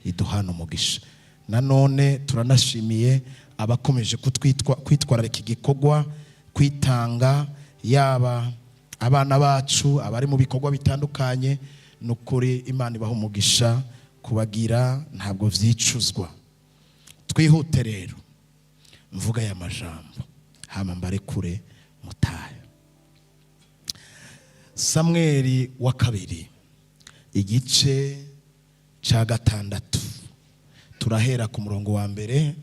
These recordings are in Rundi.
iduhana umugisha. Nanone turanashimiye abakomeje kwitwararika igikorwa, kwitanga, yaba abana bacu abari mu bikorwa bitandukanye. Ni ukuri Imana ibaha umugisha, kubagira ntabwo vyicuzwa. Twihute rero, mvuga aya majambo hama mbarekure mutahe. Samweli wa kabiri, igice cya 6, turahera ku murongo wa 1.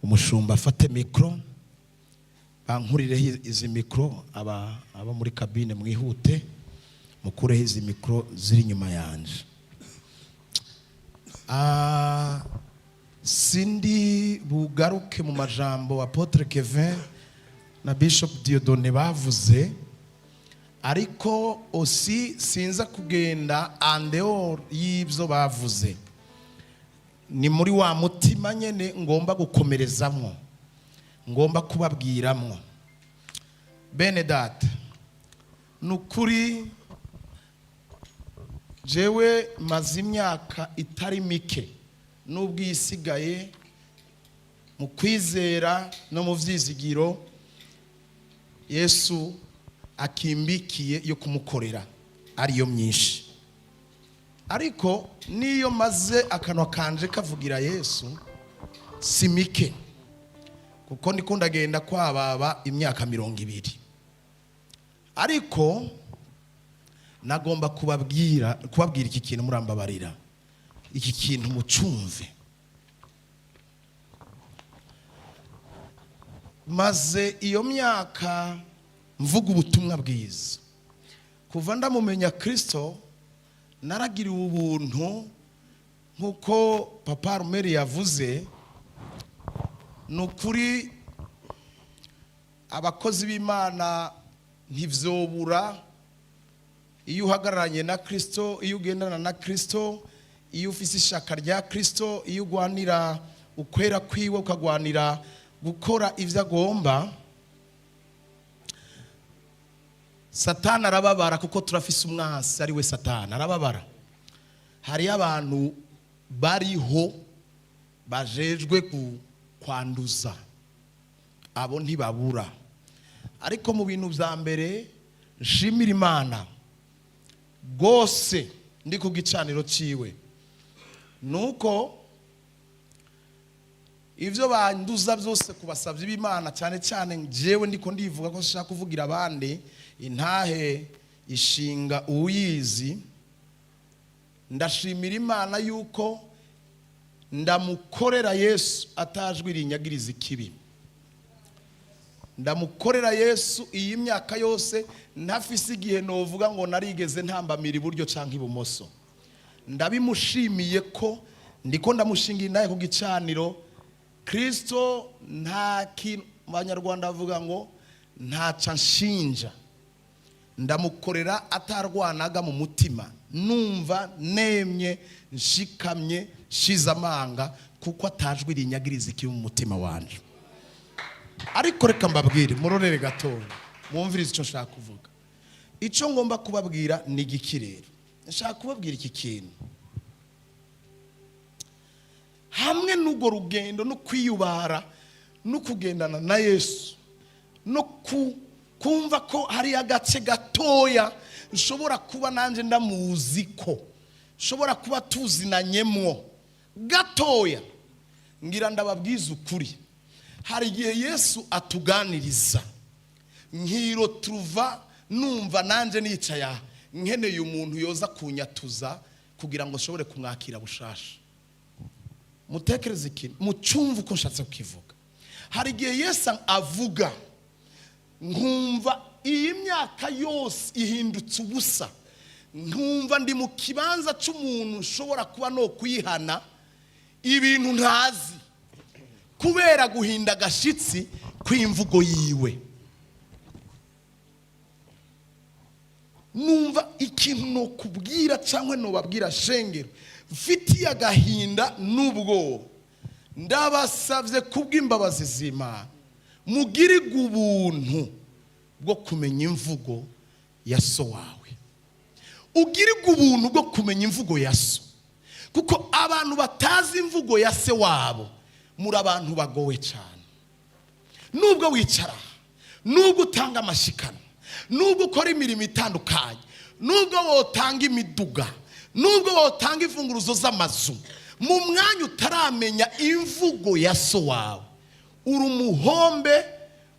Umushumba afate mikoro, bankurireho izi mikoro. Aba muri cabine, mwihute mukureho izi mikoro ziri inyuma yanje. Sindi bugaruke mu majambo Apôtre Kevin na Bishop Dieudonné bavuze, ariko osi sinza kugenda en dehors y'ibyo bavuze. Ni muri wa mutima nyene ngomba gukomerezamwo, ngomba kubabwiramwo. Bene data, ni ukuri jewe maze imyaka itari mike, nubwo isigaye mu kwizera no mu vyizigiro Yesu akimbikiye yo kumukorera ariyo myinshi, ariko niyo maze akanwa kanje kavugira Yesu si mike, kuko ndiko ndagenda kwababa imyaka 20. Ariko nagomba kubabwira iki kintu, murambabarira, iki kintu mucumve. Maze iyo myaka mvuga ubutumwa bwiza, kuva ndamumenya Kristo, naragiriwe ubuntu nk'uko Papa Rumeri yavuze. Ni ukuri abakozi b'Imana ntivyobura. Iyo uhagararanye na Kristo, iyo ugendana na Kristo, iyo ufise ishaka rya Kristo, iyo ugwanira ukwera kwiwe, ukagwanira gukora ibyo agomba, Satani arababara, kuko turafise umwansi ari we Satani, arababara. Hariyo abantu bariho bajejwe kwanduza, abo ntibabura. Ariko mu bintu bya mbere nshimira Imana rwose ndi ku gicaniro ciwe, nuko ibyo banduza byose ku basabyi b'Imana, cyane cyane njyewe ndiko ndivuga ko nshaka kuvugira abandi, intahe ishinga uyizi. Ndashimira Imana yuko ndamukorera Yesu atajwi rinyagiriza ikibi. Ndamukorera Yesu iyi myaka yose ntafise igihe novuga ngo narigeze ntambamira iburyo canke ibumoso. Ndabimushimiye ko ndiko ndamushingira intahe ku gicaniro. Kristo nta kintu, Abanyarwanda bavuga ngo ntaca nshinja. Ndamukorera atarwanaga mu mutima, numva nemye, nshikamye, nshize amanga, kuko atajwi rinyagiriza ikibi mu mutima wanje. Ariko reka mbabwire, murorere gatoya, mwumvirize icyo nshaka kuvuga. Icyo ngomba kubabwira ni igiki rero? Nshaka kubabwira iki kintu: hamwe n'urwo rugendo no kwiyubara no kugendana na Yesu no kumva ko hari agace gatoya nshobora kuba nanjye ndamuzi, ko nshobora kuba tuzinanyemwo gatoya, ngira ndababwiza ukuri, hari igihe Yesu atuganiriza nkiro turuva numva nanjye nicaye aha nkeneye umuntu yoza kunyatuza kugira ngo nshobore kumwakira bushasha. Mutekereze ikintu, mucumve uko nshatse kukivuga. Hari igihe Yesu avuga nkumva iyi myaka yose ihindutse ubusa, nkumva ndi mu kibanza cy'umuntu nshobora kuba no kuyihana ibintu ntazi, kubera guhinda agashyitsi kw'imvugo yiwe. Numva ikintu nokubwira cyangwa nobabwira, shengero, mfitiye agahinda n'ubwoba. Ndabasabye kubw'imbabazi z'Imana, mugirirwe ubuntu bwo kumenya imvugo ya so wawe, ugirirwe ubuntu bwo kumenya imvugo ya so. Kuko abantu batazi imvugo ya se wabo, muri abantu bagowe cyane. Nubwo wicara, nubwo utanga amashikano, nubwo ukora imirimo itandukanye, nubwo wotanga imiduga, nubwo wotanga imfunguruzo z'amazu, mu mwanya utaramenya imvugo ya so wawe, uri umuhombe,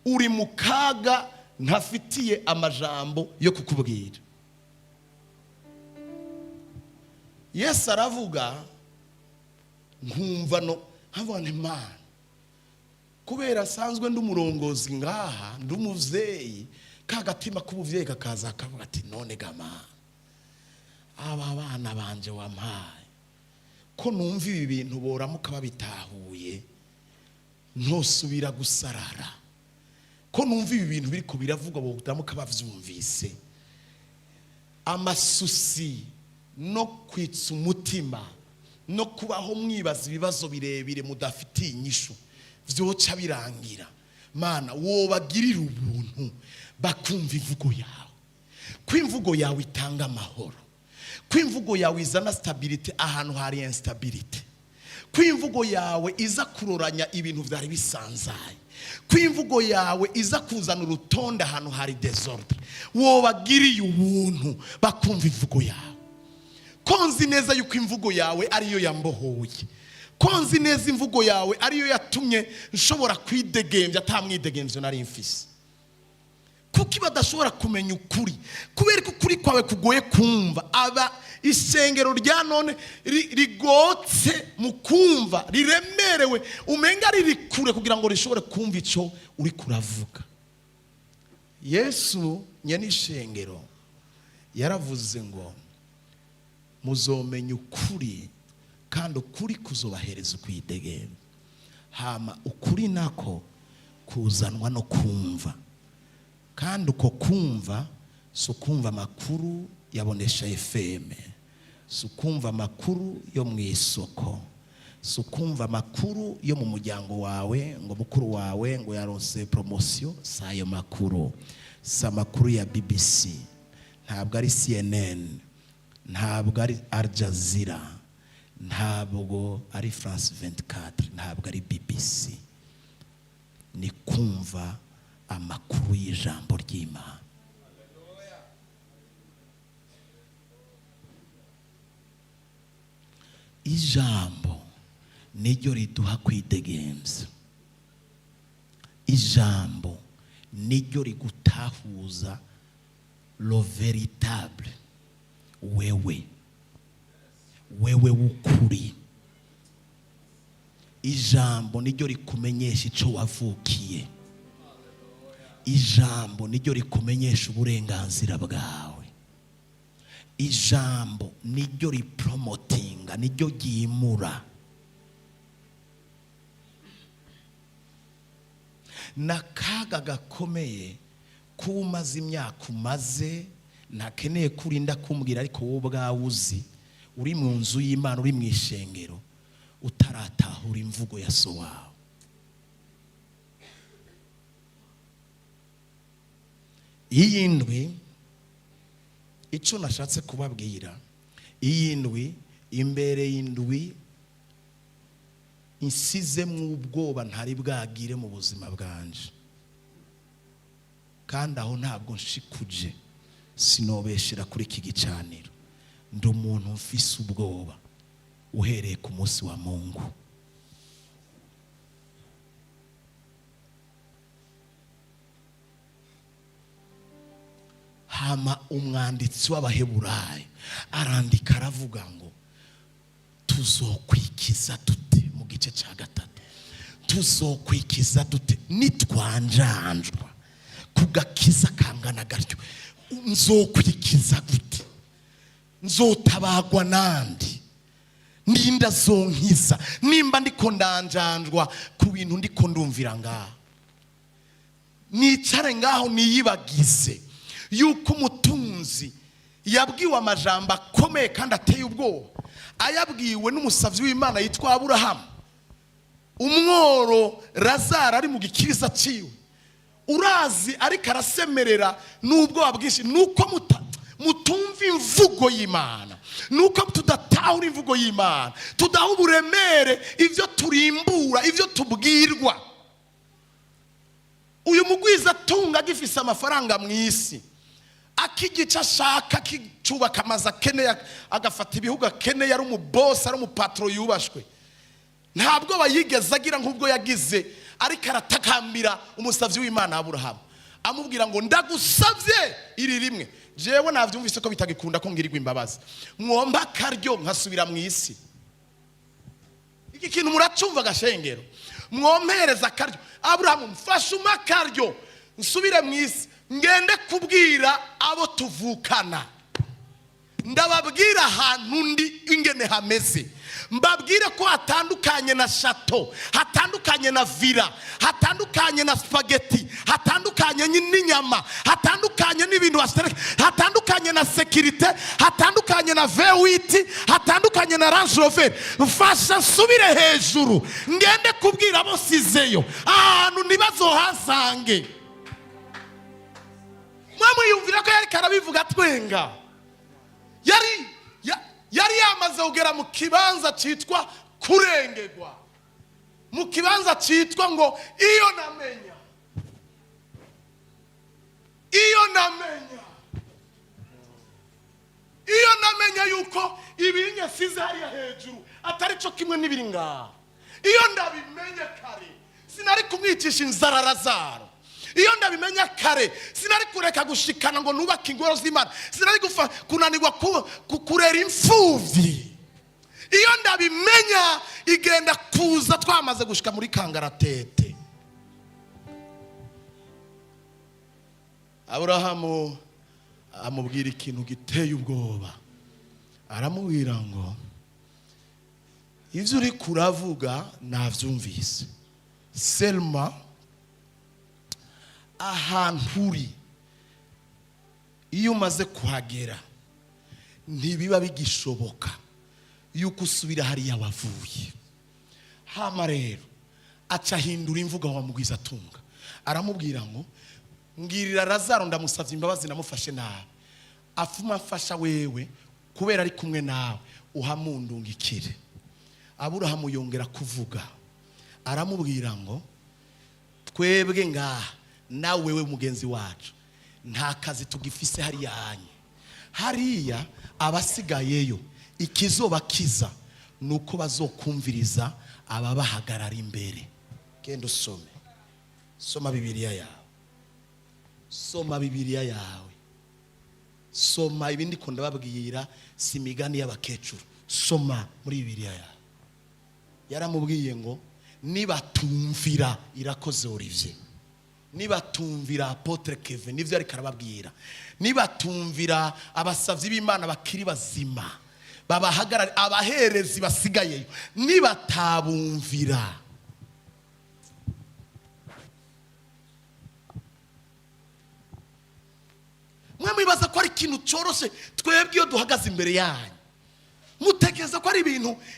uri mu kaga ntafitiye amajambo yo kukubwira. Yesu aravuga, nkumva no nkavuga nti: "Mana, kubera asanzwe ndi umurongozi ngaha, ndi umuvyeyi, ka gatima k'ubuvyeyi kakaza kavuga ati: 'None gama aba bana banje wampaye, ko numva ibi bintu boramuka babitahuye ntosubira gusarara, ko numva ibi bintu biriko biravugwa boramuka bavyumvise, amasusi no kwitsa umutima no kubaho mwibaza ibibazo birebire mudafitiye inyishu vyoca birangira. Mana, wobagirira ubuntu bakumva imvugo yawe, ko imvugo yawe itanga amahoro, ko imvugo yawe izana stabilité ahantu hari instabilité, ko imvugo yawe iza kuroranya ibintu byari bisanzaye, ko imvugo yawe iza kuzana urutonde ahantu hari désordre. Wobagiriye ubuntu bakumva imvugo yawe, ko nzi neza yuko imvugo yawe ariyo yambohoye, ko nzi neza imvugo yawe ariyo yatumye nshobora kwidegembya ata mwidegembyo nari mfise. Kuki badashobora kumenya ukuri? Kubera ko ukuri kwawe kugoye kumva. Aba isengero rya none rigotse mu kumva, riremerewe, umenga riri kure kugira ngo rishobore kumva icyo uri kuravuga." Yesu nyene ishengero yaravuze ngo: "Muzomenya ukuri, kandi ukuri kuzobahereza ukwidegembya." Hama ukuri nako kuzanwa no kumva, kandi uko kumva si ukumva amakuru yabonesha FM, si ukumva amakuru yo mu isoko, si ukumva amakuru yo mu muryango wawe ngo mukuru wawe ngo yaronse promotion. Si ayo makuru, si amakuru ya BBC, ntabwo ari CNN, ntabwo ari Al Jazeera, ntabwo ari France 24, ntabwo ari BBC. Ni kumva amakuru y'ijambo ry'Imana. Ijambo niryo riduha kwidegemza, ijambo niryo rigutahuza le véritable wewe, wewe w'ukuri. Ijambo niryo rikumenyesha icyo wavukiye, ijambo niryo rikumenyesha uburenganzira bwawe, ijambo niryo ripromotinga, niryo ryimura. N'akaga gakomeye kuba umaze imyaka umaze, ntakeneye kurinda kumbwira, ariko wowe ubwawe uzi, uri mu nzu y'Imana, uri mu ishengero, utaratahura imvugo ya so wawe. Iyi ndwi, icyo nashatse kubabwira, iyi ndwi imbere y'indwi insizemo ubwoba ntari bwagire mu buzima bwanje, kandi aho ntabwo nshikuje, sinobeshera kuri iki gicaniro. Ndi umuntu mfise ubwoba uhereye ku munsi wa Mungu. Hama umwanditsi w'Abaheburayo arandika, aravuga ngo: "Tuzokwikiza dute?" Mu gice cya 3: "Tuzokwikiza dute nitwanjanjwa ku gakiza kangana gatyo? Nzokwikiza gute? Nzotabagwa nandi? Ninda zonkiza nimba ndiko ndanjanjwa ku bintu ndiko ndumvira ngaha?" Nicare ngaho niyibagize yuko umutunzi yabwiwe amajambo akomeye kandi ateye ubwoba, ayabwiwe n'umusavyi w'Imana yitwa Aburahamu. Umworo Lazaro ari mu gikiriza ciwe, urazi, ariko arasemerera n'ubwoba bwinshi, nuko Mutumva imvugo y'Imana, nuko tudatahura imvugo y'Imana, tudaha uburemere ibyo turimbura, ibyo tubwirwa. Uyu mugwiza atunga agifise amafaranga mu isi, akigica ashaka, akicubaka amazu akeneye, agafata ibihugu akeneye, ari umubosi, ari umupatro yubashwe, ntabwo bayigeze agira nk'ubwo yagize ariko aratakambira umusabyi w'Imana Aburahamu, amubwira ngo: "Ndagusabye iri rimwe, jewe navyumvise ko bitagikunda ko ngirirwa imbabazi, mwomba akaryo nkasubira mu isi." Iki kintu muracumva gashengero? "Mwompereza akaryo, Aburahamu, mfashe umpe akaryo nsubire mu isi, ngende kubwira abo tuvukana, ndababwira ahantu ndi ingene hameze, mbabwire ko hatandukanye na château, hatandukanye na villa, hatandukanye na spaghetti, hatandukanye n'inyama, hatandukanye n'ibintu basereka, hatandukanye na sécurité, hatandukanye na V8, hatandukanye na Range Rover. Mfasha nsubire hejuru, ngende kubwira abo nsizeyo ahantu ntibazohasange." Mwe mwiyumvira ko yariko arabivuga twenga? Yari yamaze kugera mu kibanza cyitwa kurengerwa, mu kibanza cyitwa ngo iyo namenya, iyo namenya, iyo namenya yuko ibinye size hariya hejuru atari cyo kimwe n'ibiri ngaha, iyo ndabimenye kare sinari kumwicisha inzara Lazaro, iyo ndabimenya kare sinari kureka gushikana ngo nubake ingoro z'Imana, sinari kunanirwa kurera imfubyi, iyo ndabimenya igenda kuza twamaze gushika muri kangaratete." Aburahamu amubwira ikintu giteye ubwoba, aramubwira ngo: "Ibyo uri kuravuga nabyumvise, seulement ahantu uri, iyo umaze kuhagera ntibiba bigishoboka yuko usubira hariya wavuye." Hama rero aca ahindura imvugo wa mugwizatunga, aramubwira ngo: "Mbwirira Lazaro, ndamusabye imbabazi, namufashe nabi, afuma afasha wewe kubera ari kumwe nawe, uhamundungikire." Aburahamu yongera kuvuga, aramubwira ngo: "Twebwe ngaha nawe wewe mugenzi wacu nta kazi tugifise hariya hanyu. Hariya abasigayeyo ikizobakiza ni uko bazokumviriza ababahagarara imbere." Genda usome, soma Bibiliya yawe, soma Bibiliya yawe, soma ibindi ko ndababwira si imigani y'abakecuru. Soma muri Bibiliya yawe. Yaramubwiye ngo: "Nibatumvira Irakoze Olivier, nibatumvira apôtre Kevin nivyo ariko arababwira, nibatumvira abasavyi b'Imana bakiri bazima babahagarare, abaherezi basigayeyo, nibatabumvira." Mwe mwibaza ko ari ikintu cyoroshe? Twebwe iyo duhagaze imbere yanyu, mutekereza ko ari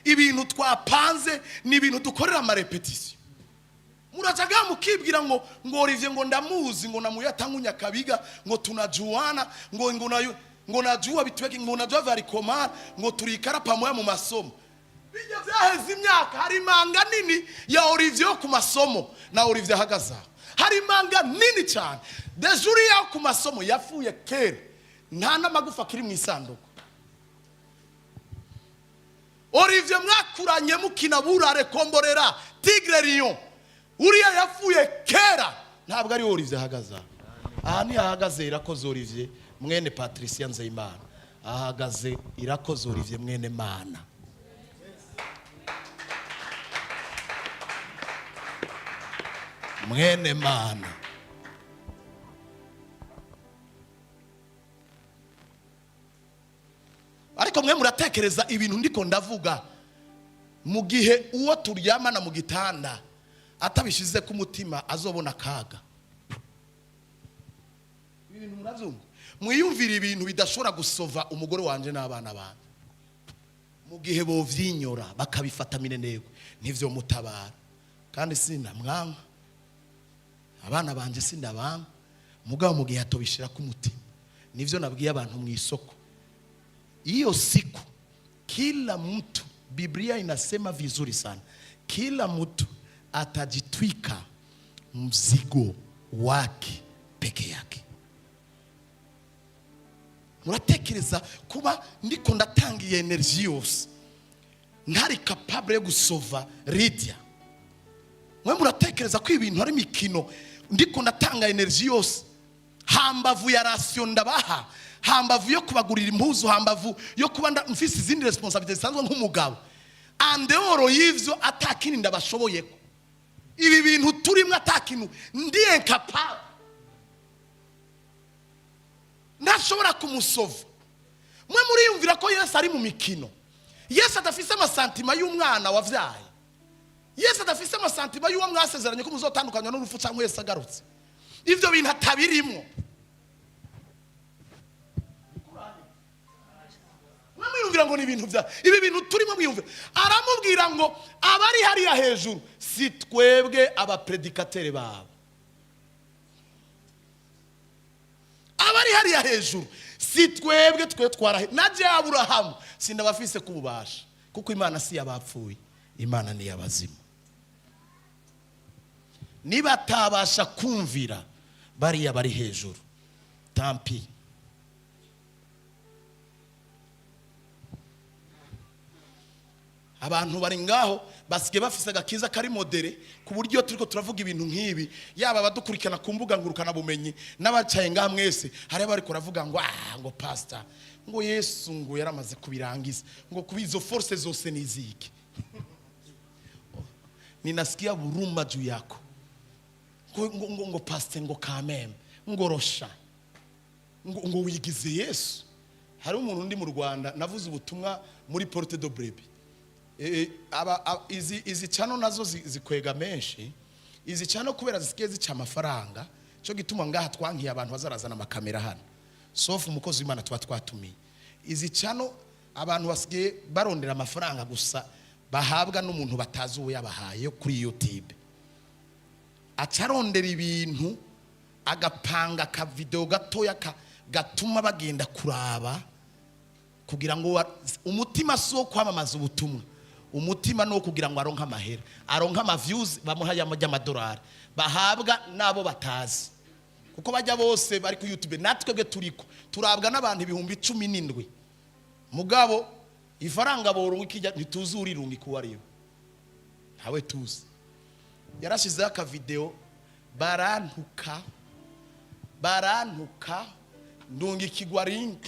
ibintu twapanze, ni ibintu dukorera ama répétition? Murajaga mukibwira ngo Olivier ngo ndamuzi, ngo namuyata Nyakabiga, ngo tunajuana, ngo nayo, ngo najua bitweke, ngo najua varikomana, ngo turikara pamoya mu masomo. Bijya byaheze imyaka. Hari imanga nini ya Olivier yo ku masomo na Olivier ahagaze aho, hari imanga nini cyane. Déjà uriya yo ku masomo yapfuye kera, nta n'amagufa akiri mu isanduku. Olivier mwakuranye mukina burare, komborera, tigre, lion, uriya yapfuye kera, ntabwo ari Olivier ahagaze aha. Aha ntihahagaze Irakoze Olivier mwene Patricia Nzeyimana, ahagaze Irakoze Olivier mwene Mana. Mwene Mana. Ariko mwe muratekereza ibintu ndiko ndavuga mu gihe uwo turyamana mu gitanda atabishize ku mutima azobona akaga? Ibi bintu murabyumva? Mwiyumvira ibintu bidashobora gusova umugore wanje n'abana banje, mu gihe bovyinyora bakabifata minenegwe ntivyo mutabara. Kandi sindamwanka, abana banje sindabanga, mugabo mu gihe atobishira ku mutima. Nivyo nabwiye abantu mu isoko. Hiyo siku kila mtu, Biblia inasema vizuri sana, kila mtu atajitwika mzigo wake peke yake. Muratekereza kuba ndiko ndatanga iyi énergie yose, ntari capable yo gusova Lydia? Mwe muratekereza ko ibintu ari imikino? Ndiko ndatanga énergie yose hambavu ya ration ndabaha, hambavu yo kubagurira impuzu, hambavu yo kuba mfise izindi responsabilités zisanzwe nk'umugabo, en dehors y'ivyo atakindi ndabashoboyeko. Ibi bintu turimo atakintu ndi incapable, ntashobora kumusova. Mwe muriyumvira ko Yesu ari mu mikino? Yesu adafise ama sentiments y'umwana wavyaye? Yesu adafise ama sentiments y'uwo mwasezeranye ko muzotandukanywa n'urupfu cyangwa Yesu agarutse? Ivyo bintu atabirimwo. Mwe mwiyumvira ngo ni ibintu bya ibi bintu turimo? Mwiyumvira aramubwira ngo abari hariya hejuru si twebwe aba prédicateurs babo. Abari hariya hejuru si twebwe, twe twarahe na bya Aburahamu sindabafise kububasha, kuko Imana si iy'abapfuye, Imana ni iy'abazima. Niba atabasha kumvira bariya bari hejuru, tant pis. Abantu bari ngaho basigaye bafise agakiza kari modéré, ku buryo turiko turavuga ibintu nk'ibi, yaba abadukurikirana ku mbuga ngurukanabumenyi n'abacaye ngaha mwese, hari abariko baravuga ngo ah, ngo pastor, ngo Yesu ngo yaramaze kubirangiza, ngo kuba izo force zose niziki. Ninasikia buruma juu yako, ngo pastor, ngo kameme, ngo rosha, ngo wigize Yesu. Hari umuntu undi mu Rwanda navuze ubutumwa muri Porte de Brebis. Izi channel nazo zikwega menshi. Izi channel kubera zisigaye zica amafaranga, cyo gituma ngaha twankiye abantu bazarazana amakamera hano, sauf umukozi w'Imana tuba twatumiye. Izi channel abantu basigaye barondera amafaranga gusa bahabwa n'umuntu batazi uwo yabahaye yo kuri YouTube. Acarondera ibintu, agapanga aka vidéo gatoya gatuma bagenda kuraba, kugira ngo umutima si uwo kwamamaza ubutumwa, umutima ni uwo kugira ngo aronke amahera, aronke ama views, bamuha y'amadolari bahabwa n'abo batazi, kuko bajya bose bari ku YouTube. Natwe bwe turiko turabwa n'abantu 17,000, mugabo ifaranga borunga ikijya ntituzi urirunga uwo ariwe, ntawe tuzi. Yarashyizeho aka vidéo, barantuka, barantuka, ndunga ikigwa link,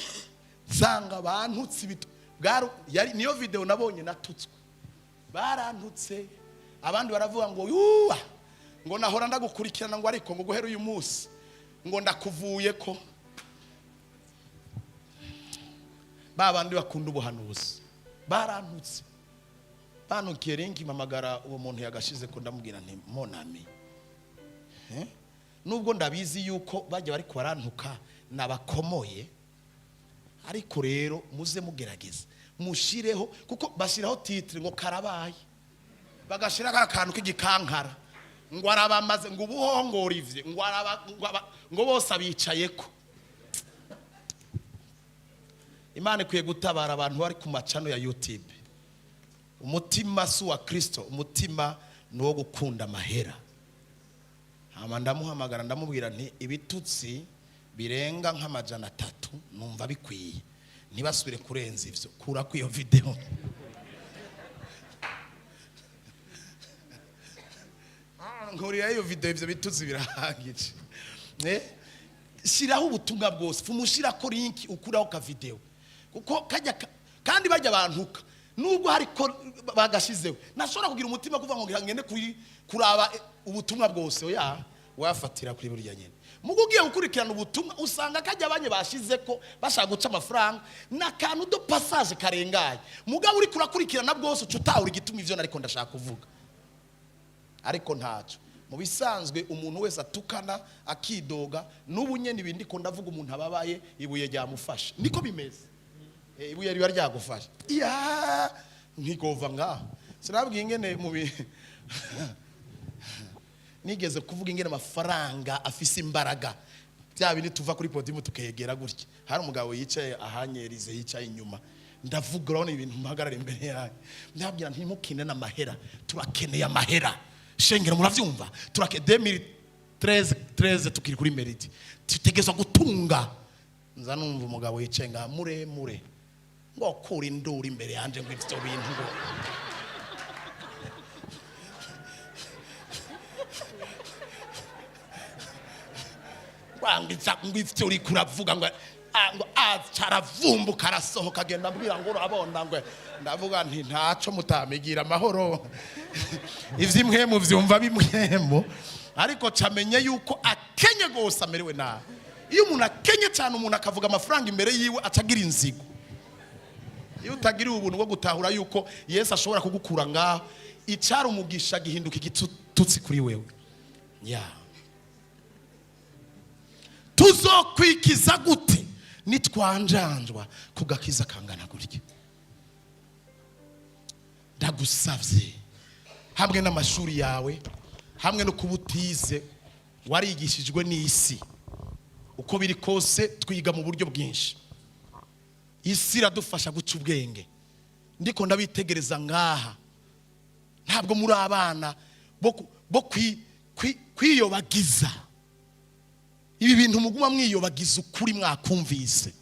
nsanga bantutse ibito. Niyo vidéo nabonye natutswe. Barantutse, abandi baravuga ngo yuwa, ngo nahora ndagukurikirana, ngo ariko ngo guhera uyu munsi ngo ndakuvuye ko. Ba bandi bakunda ubuhanuzi barantutse, banukiye link. Mpamagara uwo muntu yagashize ko, ndamubwira nti: "Mon ami, nubwo ndabizi yuko bajya bari barantuka nabakomoye, ariko rero muze mugerageza mushireho, kuko bashyiraho titre ngo karabaye, bagashyiraho akantu k'igikankara ngo arabamaze, ngo ubuhongora ivye, ngo araba, ngo bose abicayeko." Imana ikwiye gutabara abantu bari ku ma channel ya YouTube. Umutima si uwa Kristo, umutima ni uwo gukunda amahera. Hama ndamuhamagara, ndamubwira nti: "Ibitutsi birenga nk'300 numva bikwiye, ntibasubire kurenza ivyo. Kura ku iyo vidéo." Nkurira iyo vidéo, ivyo bitutsi birahagije. Shiraho ubutumwa bwose, fumushyirako link, ukuraho ka vidéo, kuko kajya kandi bajya bantuka, nubwo hari ko bagashizeho, nashobora kugira umutima kuvuga ngo ngende kuraba ubutumwa bwose. Oya, wafatira kuri burya nyene. Mugo ugiye gukurikirana ubutumwa, usanga kajya banye bashize ko bashaka guca amafaranga n'akantu de passage karengaye. Mugabo uri kurakurikirana bwose, uca utahura igituma ivyo nariko ndashaka kuvuga. Ariko ntacyo, mu bisanzwe umuntu wese atukana akidoga, n'ubu nyene ibi ndiko ndavuga, umuntu ababaye, ibuye ryamufashe. Niko bimeze. Ibuye riba ryagufashe ya ntigova ngaho. Sinabwiye ingene mu nigeze kuvuga ingene amafaranga afise imbaraga. Bya bindi tuva kuri podium tukegera gutya, hari umugabo yicaye ahanyerize, yicaye inyuma. Ndavuga, urabona ibintu mpagarara imbere yayo, ndabwira ntimukine n'amahera, turakeneye amahera. Shengero, muravyumva? Turake 2013 13 tukiri kuri Meridi, tutegerezwa gutunga. Nza numva umugabo yicaye ngaha muremure ngo kura induru imbere yanje, ngo ivyo bintu ngo wangiza, ngo ivyo uriko uravuga, ngo ngo aca aravumbuka, arasohoka, agenda ambwira ngo urabona, ngo ndavuga nti ntaco mutamigira amahoro, ivy'imwemu vyumva bimwemu. Ariko camenye yuko akenye gose, amerewe nabi. Iyo umuntu akenye cyane, umuntu akavuga amafaranga imbere yiwe, acagira inzigo. Iyo utagiriwe ubuntu bwo gutahura yuko Yesu ashobora kugukura ngaho, icyari umugisha gihinduka igitutsi kuri wewe. Ya, tuzokwikiza gute nitwanjanjwa ku gakiza kangana gutya? Ndagusabye, hamwe n'amashuri yawe, hamwe no kuba utize, warigishijwe n'isi, uko biri kose twiga mu buryo bwinshi, isi iradufasha guca ubwenge. Ndiko ndabitegereza ngaha, ntabwo muri abana bo kwiyobagiza ibi bintu. Muguma mwiyobagiza ukuri mwakumvise.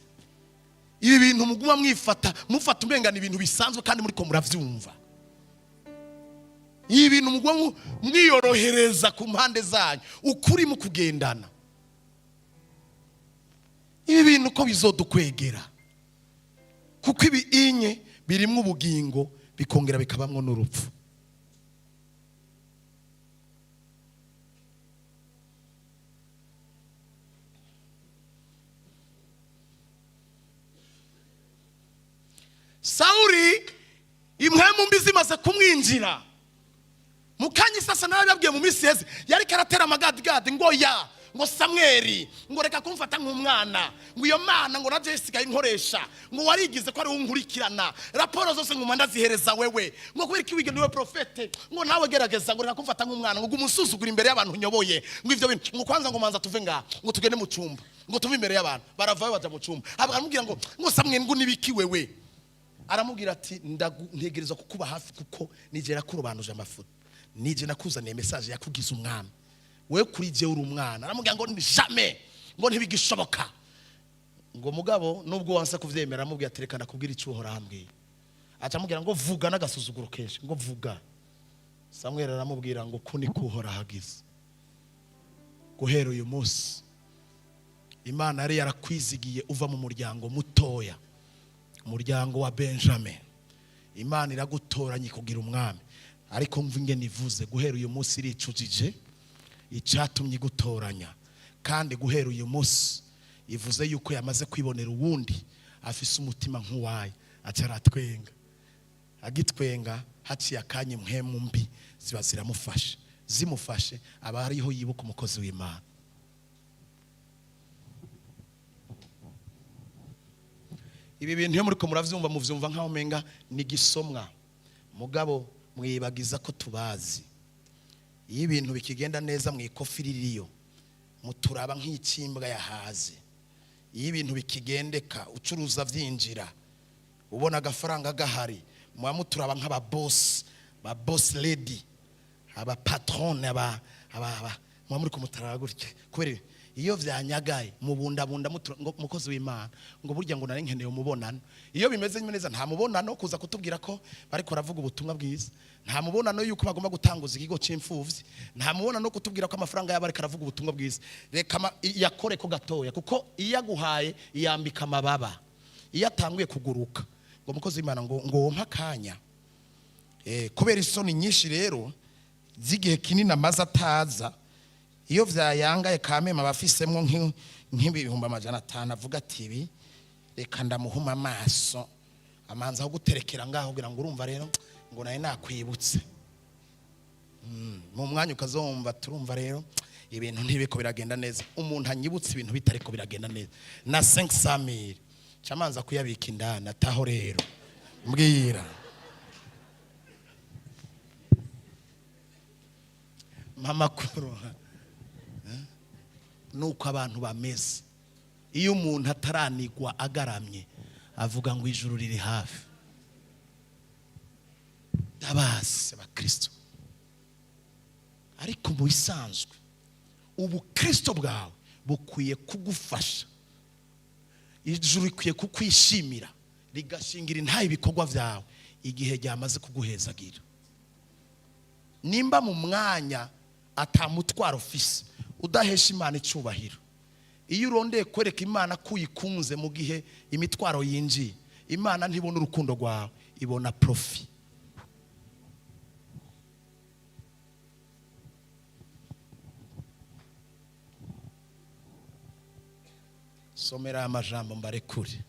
Ibi bintu muguma mwifata, mufata umengana ibintu bisanzwe kandi muriko muravyumva. Ibi bintu muguma mwiyorohereza ku mpande zanyu, ukuri mu kugendana ibi bintu ko bizodukwegera, kuko ibi inye birimwo ubugingo, bikongera bikabamwo n'urupfu. Sawuri impwemu mbi zimaze kumwinjira mu kanya isasa, nawe yabwiye mu minsi yeze, yariko aratera amagadigadi ngo ya ngo Samweli, ngo reka kumfata nk'umwana, ngo iyo mana ngo nabyo isigaye inkoresha, ngo warigize ko ari wowe unkurikirana, raporo zose nguma ndazihereza wewe, ngo kubera ko wige niwe prophète, ngo nawe gerageza, ngo reka kumfata nk'umwana, ngo umusuzugura imbere y'abantu nyoboye, ngo ivyo bintu, ngo kwanza ngo manza tuve ngaha, ngo tugende mu cumba, ngo tuve imbere y'abantu. Baravayo, baja mu cumba, aramubwira ngo Samweli, ngo nibiki wewe? Aramubwira ati ntegerezwa kukuba hafi, kuko nije nakurobanuje amafuta, nije nakuzaniye message yakugize umwami, wewe kuri jewe uri umwana. Aramubwira ngo jamais, ngo ntibigishoboka, ngo mugabo nubwo wanse kuvyemera. Aramubwira ati reka ndakubwira icyo Uhora ambwiye. Aca amubwira ngo vuga, n'agasuzuguro kenshi, ngo vuga. Samweli aramubwira ngo ko niko Uhora ahagize: guhera uyu munsi, Imana yari yarakwizigiye uva mu muryango mutoya, umuryango wa Benjamin, Imana iragutoranya ikugira umwami. Ariko mva ingene ivuze: guhera uyu munsi iricujije icyatumye igutoranya, kandi guhera uyu munsi ivuze yuko yamaze kwibonera uwundi afise umutima nk'uwayo. Aca aratwenga. Agitwenga, haciye akanya impwemu mbi ziba ziramufashe. Zimufashe, aba ariho yibuka umukozi w'Imana. Ibi bintu iyo muriko muravyumva, muvyumva nkaho umenga ni gisomwa, mugabo mwibagiza ko tubazi. Iyo ibintu bikigenda neza mu ikofi ririyo, muturaba nk'ikimbwa yahaze. Iyo ibintu bikigendeka, ucuruza vyinjira, ubona agafaranga gahari, muba muturaba nk'aba boss, ba boss lady, aba patron, aba muba muri kumutaraba gutya. Kubera iyo vyanyagaye, mubundabunda ngo mukozi w'Imana, ngo burya ngo nari nkeneye umubonano. Iyo bimeze neza, nta mubonano kuza kutubwira ko bariko baravuga ubutumwa bwiza, nta mubonano yuko bagomba gutanguza ikigo c'imfuvyi, nta mubonano kutubwira ko amafaranga yabo ariko aravuga ubutumwa bwiza. Reka yakore ko gatoya, kuko iyo aguhaye iyambika amababa. Iyo atanguye kuguruka, ngo mukozi w'Imana, ngo wompe akanya. Kubera isoni nyinshi rero z'igihe kinini amaze ataza, iyo vyayangaye kamema abafisemwo nk'ibihumbi 500, avuga ati ibi reka ndamuhuma amaso, amanza aho guterekera ngaho kugira ngo urumva rero ngo nawe nakwibutse. Mu mwanya ukazumva turumva rero ibintu ntibiko biragenda neza. Umuntu anyibutse ibintu bitariko biragenda neza na 500 mille, camanza kuyabika indani, ataho rero mbwira mpa amakuru. Nuko abantu bameze. Iyo umuntu ataranigwa agaramye, avuga ngo ijuru riri hafi. Ndabazi abakristo, ariko mu bisanzwe ubukristo bwawe bukwiye kugufasha. Ijuru rikwiye kukwishimira, rigashingira intahe ibikorwa byawe igihe ryamaze kuguhezagira. Nimba mu mwanya atamutwaro ufise, udahesha Imana icyubahiro, iyo urondeye kwereka Imana ko uyikunze mu gihe imitwaro yinjiye, Imana ntibona urukundo rwawe, ibona profit. Somera aya majambo mbarekure.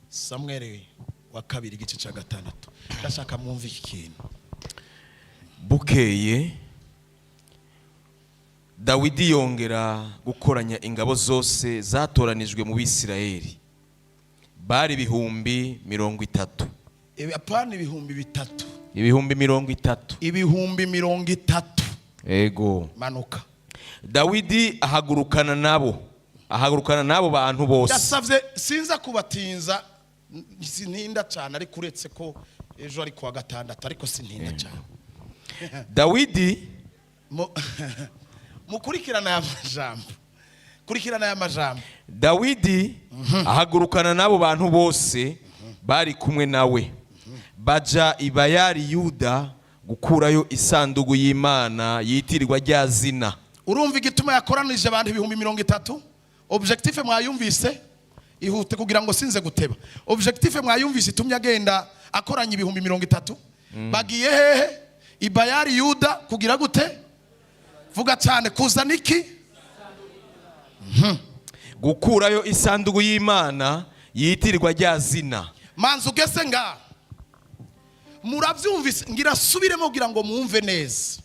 Samweli wa kabiri, igice cya 6. Ndashaka mwumve iki kintu. Bukeye, Dawidi yongera gukoranya ingabo zose zatoranijwe mu Bisirayeli, bari 30,000. Apana, 3000. 30,000. 30,000. Ego. Manuka. Dawidi ahagurukana nabo bantu bose. Ndasabye, sinza kubatinza, sintinda cyane, ariko uretse ko ejo ari kuwa gatandatu, ariko sintinda cyane. Dawidi Mukurikirana aya majambo, kurikirana aya majambo. Dawidi ahagurukana n'abo bantu bose bari kumwe nawe, baja i Bayali Yuda gukurayo isanduku y'Imana yitirirwa rya zina. Urumva igituma yakoranije abantu 30,000? Objectif mwayumvise? Ihute kugira ngo sinze guteba. Objectif mwayumvise itumye agenda akoranya 30,000? Bagiye hehe? I Bayali Yuda kugira gute? Vuga cyane. Kuzana iki? Gukurayo isanduku y'Imana yitirirwa rya zina. Manzi ugese nga murabyumvise. Ngira subiremo kugira ngo mwumve neza.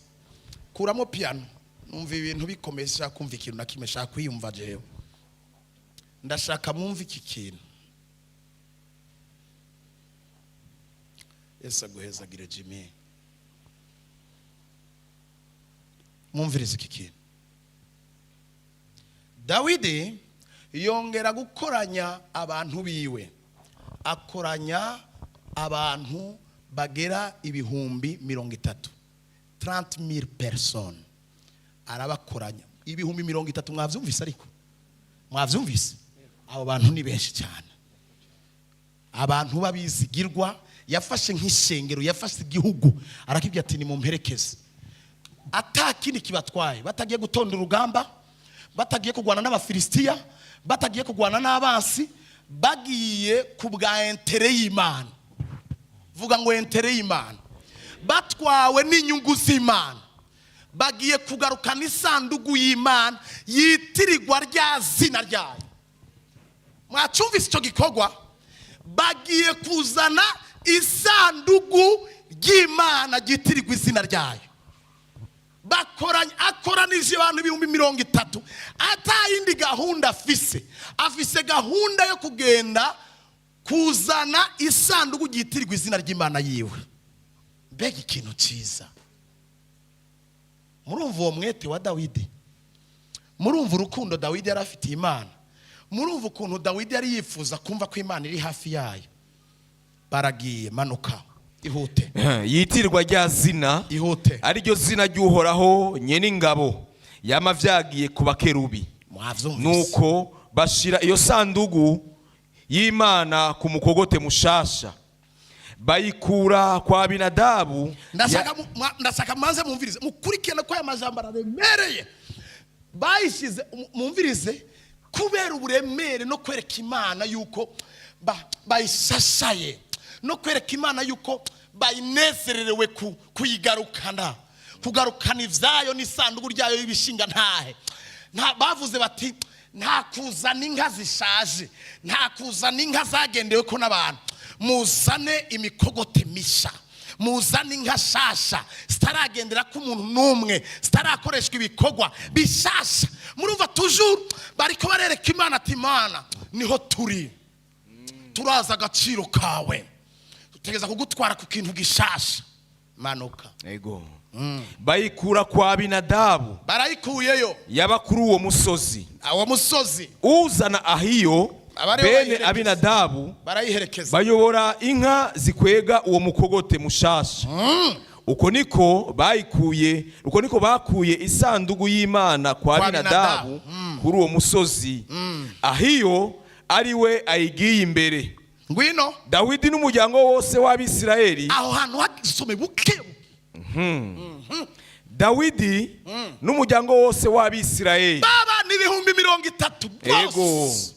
Kuramo piano. Numva ibintu bikomeye, shaka kumva ikintu na kimwe, shaka kwiyumva jewe. Ndashaka mwumve iki kintu. Yesu aguhezagire, Jimmy. Mwumvirize iki kintu. Dawidi yongera gukoranya abantu biwe, akoranya abantu bagera 30,000, 30,000 personnes. Arabakoranya 30,000. Mwabyumvise? Ariko mwabyumvise? Abo bantu ni benshi cyane, abantu b'abizigirwa. Yafashe nk'ishengero, yafashe igihugu, arakibwira ati: "Nimumperekeze." Ata kindi kibatwaye, batagiye gutonda urugamba, batagiye kurwana n'Abafilisitiya, batagiye kurwana n'abansi, bagiye ku bwa intérêt y'Imana. Vuga ngo intérêt y'Imana. Batwawe n'inyungu z'Imana, bagiye kugarukana isanduku y'Imana yitirirwa rya zina ryayo. Mwacumvise icyo gikorwa? Bagiye kuzana isanduku ry'Imana ryitirirwa izina ryayo. Bakoranye, akoranije abantu 30,000, atayindi gahunda afise. Afise gahunda yo kugenda kuzana isanduku ryitirirwa izina ry'Imana yiwe. Mbega ikintu cyiza! Murumva uwo mwete wa Dawidi? Murumva urukundo Dawidi yari afitiye Imana? Murumva ukuntu Dawidi yari yifuza kumva ko Imana iri hafi yayo? Baragiye. Manuka, ihute. Yitirirwa rya zina, Ihute. ariryo zina ry'Uhoraho nyen'ingabo, yama vyagiye ku bakerubi. Mwavyumvise? Nuko bashira iyo sandugu y'Imana ku mukogote mushasha, bayikura kwa Abinadabu. Ndashaka ndashaka manze mumvirize, mukurikirane ko aya majambo araremereye. Bayishyize, mumvirize, kubera uburemere no kwereka Imana yuko bayishashaye, no kwereka Imana yuko bayinezererewe kuyigarukana, kugarukana ibyayo n'isanduku ryayo y'ibishinga ntahe. Nta bavuze bati: "Nta kuzana inka zishaje, nta kuzana inka zagendewe ko n'abantu. Muzane imikogote misha, muzane inka shasha zitaragendera ko umuntu n'umwe, zitarakoreshwa ibikorwa bishasha." Murumva, toujours bariko barereka Imana ati: "Imana, niho turi, turazi agaciro kawe, tutegeza kugutwara ku kintu gishasha." Manuka. Ego. Bayikura kwa Abinadabu Barayikuyeyo. yaba kuri uwo musozi. Awo musozi. Uzana Ahiyo Abariho bene bayiherekeza. Abinadabu Barayiherekeza. bayobora inka zikwega uwo mukogote mushasha. Uko niko bayikuye, uko niko bakuye isandugu y'Imana kwa Kwa Abinadabu kuri uwo musozi, Ahiyo ari we ayigiye imbere. Ngwino. Dawidi n'umuryango wose w'Abisirayeli. Aho hantu hasome buke. Dawidi n'umuryango wose w'Abisirayeli Baba ni 30,000 Ego. bose.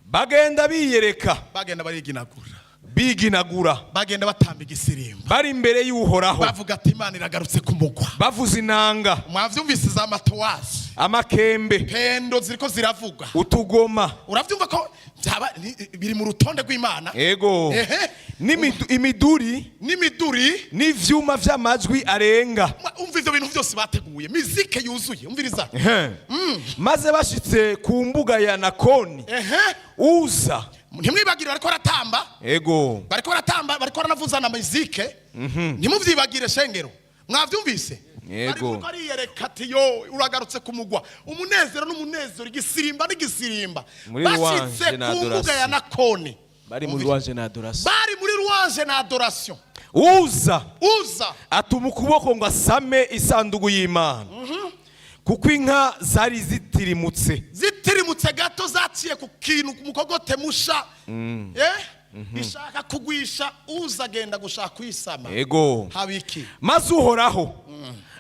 Bagenda biyereka. Bagenda bariginagura. Biginagura. Bagenda batamba igisirimba. Bari imbere y'Uhoraho. Bavuga ati: "Imana iragarutse ku mugwa." Bavuza inanga. Mwavyumvise za matowazi. Amakembe. Pendo ziriko ziravuga. Utugoma. Uravyumva ko byaba biri mu rutonde rw'Imana. Ego. Ehe. Imiduri. N'imiduri. N'ivyuma vy'amajwi arenga. Umva ivyo bintu byose bateguye, mizike yuzuye, umviriza. Ehe. Maze bashitse ku mbuga ya Nakoni, Ehe. Uza Ntimwibagire, bariko baratamba. Ego. Bariko baratamba, bariko baranavuza na mizike. Ntimuvyibagire, shengero, mwavyumvise? Yego. Bariko ariyereka ati: "Yo, uragarutse ku mugwa." Umunezero n'umunezero, igisirimba n'igisirimba. Muri Bashitse louange na ku mbuga ya adoration. Nakoni. Bari muri louange na adoration. Bari muri louange na adoration. Uza Uza atuma ukuboko ngo asame isanduku y'Imana, kuko inka zari zitirimutse. Zitirimutse gato, zaciye ku kintu, ku mukogote musha, ishaka kugwisha. Uza agenda gushaka kuyisama. Ego. Habiki? Maze Uhoraho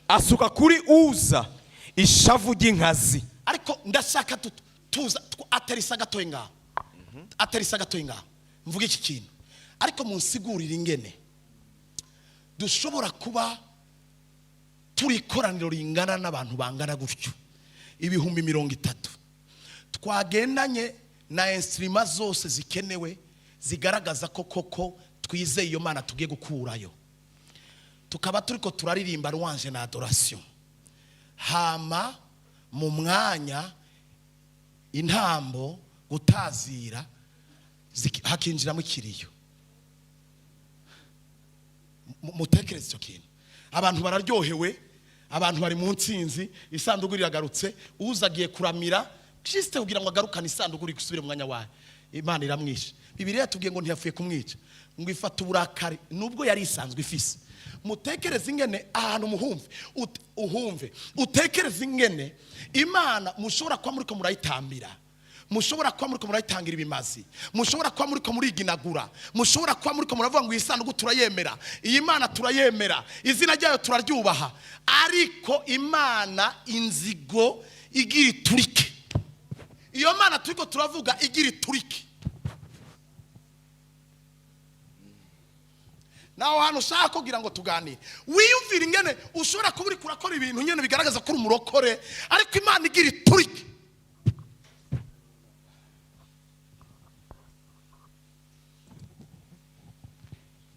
asuka kuri Uza ishavu ry'inkazi. Ariko ndashaka tuza aterisa gatoya ngaho, aterisa gatoya ngaho, mvuga iki kintu. Ariko munsigurire ingene dushobora kuba turi ikoraniro ringana n'abantu bangana gutyo, 30,000, twagendanye na instruments zose zikenewe zigaragaza ko koko twizeye iyo Mana tugiye gukurayo, tukaba turiko turaririmba louange na adoration, hama mu mwanya intambo gutazira hakinjiramo ikiriyo. Mutekereze icyo kintu. Abantu bararyohewe, abantu bari mu ntsinzi, isanduku iragarutse. Uza agiye kuramira juste kugira ngo agarukane isanduku iri mu mwanya wayo, Imana iramwishe. Bibiliya yatubwiye ngo ntiyapfuye kumwica, ngo ifata uburakari nubwo yari isanzwe ifise. Mutekereze ingene ahantu muhumve, uhumve, utekereze ingene Imana mushobora kuba muriko murayitambira, mushobora kuba muriko murayitangira ibimazi, mushobora kuba muriko muriginagura, mushobora kuba muriko muravuga ngo: "Iyi sanduku turayemera, iyi Mana turayemera, izina ryayo turaryubaha." Ariko Imana inzigo igira iturike. Iyo Mana turiko turavuga igira iturike. Naho hantu ushaka kugira ngo tuganire, wiyumvire ingene ushobora kuba uriko urakora ibintu nyene bigaragaza ko uri umurokore, ariko Imana igira iturike.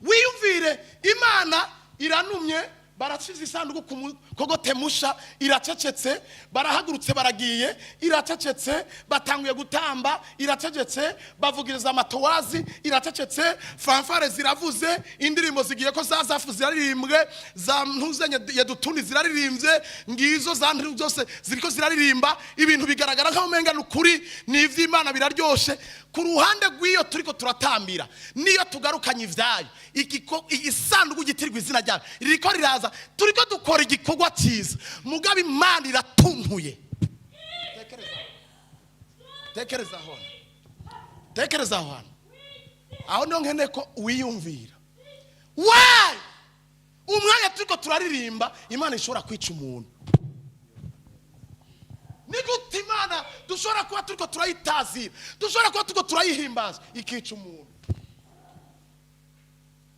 Wiyumvire, Imana iranumye, barashize isanduku ku mukogote musha, iracecetse. Barahagurutse baragiye, iracecetse. Batanguye gutamba, iracecetse. Bavugiriza amatowazi, iracecetse. Fanfare ziravuze, indirimbo zigiye ko za zafu ziraririmbwe, za ntuzenye Yedutuni ziraririmbye, ngizo za ntu zose ziriko ziraririmba. Ibintu bigaragara nkaho umenga ni ukuri, ni ivy'Imana, biraryoshe. Ku ruhande rw'iyo turiko turatambira, niyo tugarukanye ivyayo, isanduku gitirwa izina ryayo ririko riraza, turiko dukora igikorwa cyiza, mugabo Imana iratuntuye. Tekereza aho hantu, tekereza aho hantu. Aho niho nkeneye ko wiyumvira wayi umwanya turiko turaririmba Imana ishobora kwica umuntu. Ni gute Imana dushobora kuba turiko turayitazira, dushobora kuba turiko turayihimbaza, ikica umuntu?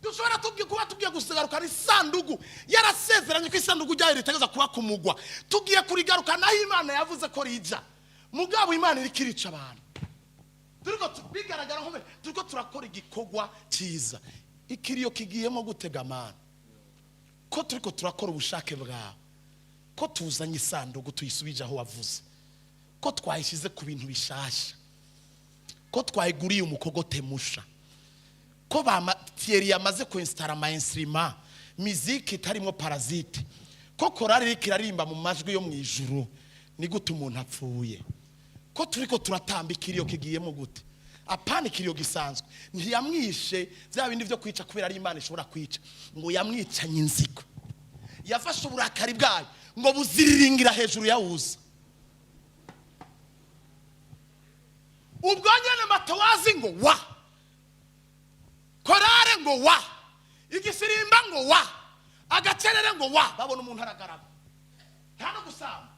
Dushobora kuba tugiye gusigarukana isanduku, yarasezeranye ko isanduku ryayo ritegereza kuba ku mugwa, tugiye kurigarukana aho Imana yavuze ko rija, mugabo Imana iriko irica abantu. Turiko bigaragara nko turiko turakora igikorwa cyiza, ikiriyo kigiyemo gutega amana ko turiko turakora ubushake bwawe, ko tuzanye isanduku tuyisubije aho wavuze, ko twayishyize ku bintu bishasha, ko twayiguriye umukogote musha, ko ba Thierry yamaze kwinstara ama instruments. Miziki itarimo parasite, ko korari iriko iraririmba mu majwi yo mu ijuru, ni gute umuntu apfuye? Ko turiko turatamba, ikiriyo kigiyemo gute? Apana ikiriyo gisanzwe. Ntiyamwishe bya bindi byo kwica, kubera ari Imana ishobora kwica. Ngo yamwicanye inzigo, yafashe uburakari bwayo ngo buziriringira hejuru ya Uza. Ubwo nyene matowazi ngo wa, korare ngo wa, igisirimba ngo wa, agacerere ngo wa, babona umuntu aragarama, nta no gusamba.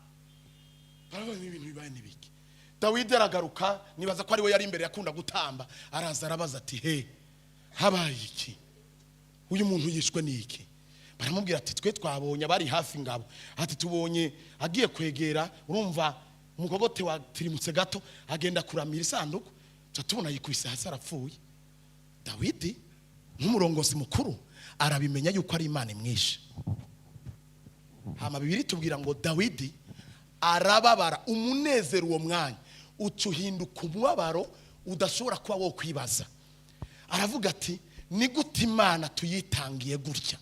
Barabona ibintu bibaye n'ibiki. Dawidi aragaruka, nibaza ko ari we yari imbere, yakunda gutamba. Araza arabaza ati: "He, habaye iki? Uyu muntu yishwe n'iki?" Baramubwira ati: "Twe twabonye abari hafi ingabo," ati: "Tubonye agiye kwegera, urumva umukogote watirimutse gato, agenda kuramira isanduku, tuca tubona yikubise hasi arapfuye." Dawidi nk'umurongozi mukuru arabimenya yuko ari Imana imwishe. Hama Bibiri tubwira ngo Dawidi arababara. Umunezero uwo mwanya uca uhinduka umubabaro udashobora kuba wo kwibaza. Aravuga ati: "Ni gute Imana tuyitangiye gutya?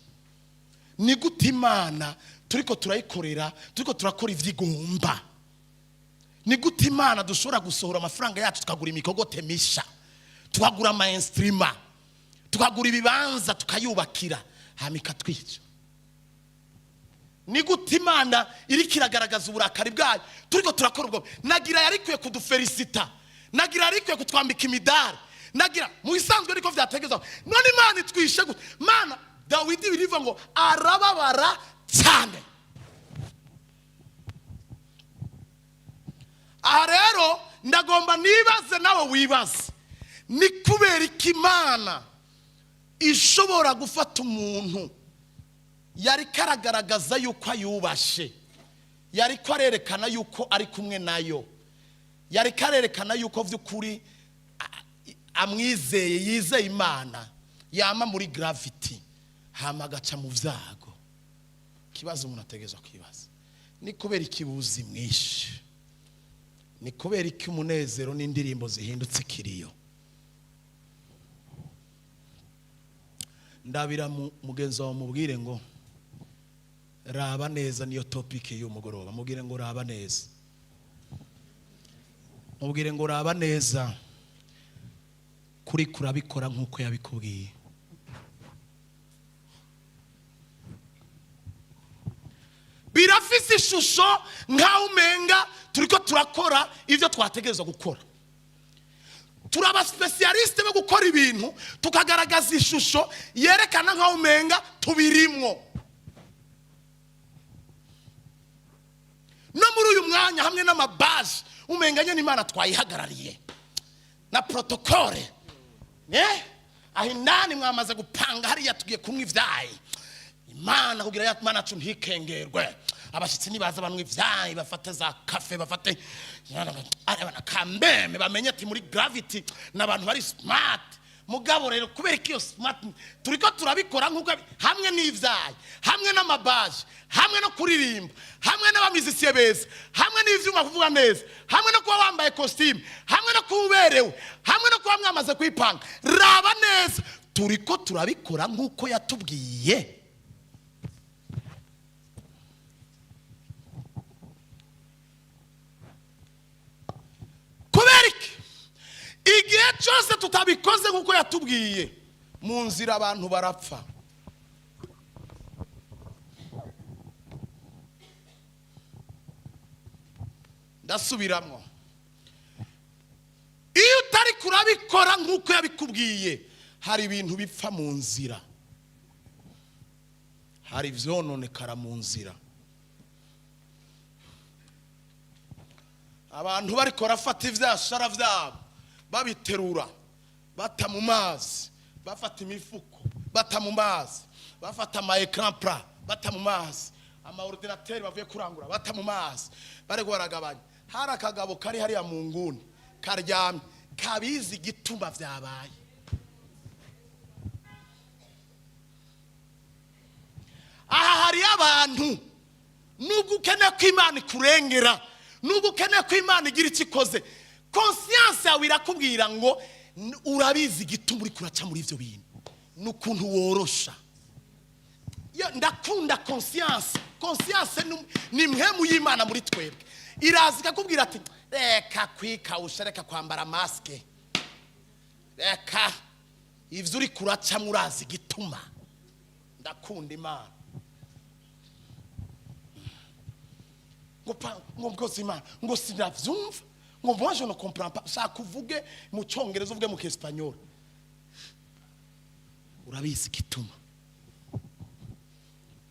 Ni gute Imana turiko turayikorera, turiko turakora ivyo igomba? Ni gute Imana dushobora gusohora amafaranga yacu, tukagura imikogote misha, tukagura ama instruments, tukagura ibibanza, tukayubakira, hama ikatwica? Ni gute Imana iriko iragaragaza uburakari bwayo, turiko turakora ubwo?" Nagira yarikwiye kudufelicita, nagira yarikwiye kutwambika imidari, nagira mu bisanzwe niko vyategezwa. None Imana itwishe gute? Mana! Dawidi birivuga ngo arababara cyane. Aha rero ndagomba nibaze, nawe wibaze: ni kubera iki Imana ishobora gufata umuntu yari karagaragaza yuko ayubashe, yari ko arerekana yuko ari kumwe nayo, yari karerekana yuko by'ukuri amwizeye, yizeye Imana, yama muri Gravity, hama agaca mu byago? Ikibazo umuntu ategerezwa kwibaza: ni kubera ikibuzi mwinshi? Ni kubera iki umunezero n'indirimbo zihindutse ikiriyo? Ndabira mugenzi wawe, mubwire ngo raba neza. Niyo topic y'umugoroba. Mubwire ngo raba neza, mubwire ngo raba neza kuri kurabikora nk'uko yabikubwiye. Birafise ishusho nk'aho umenga turiko turakora ibyo twategerezwa gukora. Turi aba spécialistes bo gukora ibintu, tukagaragaza ishusho yerekana nk'aho umenga tubirimwo. No muri uyu mwanya, hamwe n'amabaje, umenga nyine Imana twayihagarariye na protocole. Aho indani mwamaze gupanga hariya, tugiye kunywa ivyayi. Imana, kugira ya Mana yacu ntikengerwe, abashyitsi nibaza banywa ivyayi, bafate za café, bafate arebana kambeme, bamenye ati muri Gravity ni abantu bari smart. Mugabo rero, kubera ko iyo smart turiko turabikora nk'uko, hamwe n'ivyayi, hamwe n'amabaje, hamwe no kuririmba, hamwe n'aba musiciens beza, hamwe n'ivyuma kuvuga neza, hamwe no kuba wambaye costume, hamwe no kuba uberewe, hamwe no kuba mwamaze kwipanga, raba neza: turiko turabikora nk'uko yatubwiye? Kubera iki igihe cyose tutabikoze nk'uko yatubwiye, mu nzira abantu barapfa? Ndasubiramo: iyo utari kurabikora nk'uko yabikubwiye, hari ibintu bipfa mu nzira, hari ibyononekara mu nzira. Abantu bariko barafata ivyashara vyabo, babiterura, bata mu mazi, bafata imifuko bata mu mazi, bafata ama écran plat bata mu mazi, ama ordinateur bavuye kurangura bata mu mazi, bariko baragabanya, hari akagabo kari hariya mu nguni karyamye, kabizi igituma vyabaye. Aha hariyo abantu, nubwo ukeneye ko Imana ikurengera, nubwo ukeneye ko Imana igira icyo ikoze, conscience yawe irakubwira ngo urabizi igituma uri kuraca muri ibyo bintu, ni ukuntu worosha. Yo, ndakunda conscience. Conscience ni mpemu y'Imana muri twebwe, iraza ikakubwira ati: "Reka kwikawusha, reka kwambara masque, reka ivyo uri kuracamwo urazi igituma." Ndakunda Imana. Ngo pa ngo mkozi Imana ngo sinavyumva, ngo moi je ne comprends pas. Shaka uvuge mu Cyongereza, uvuge mu Kiespanyol, urabizi igituma,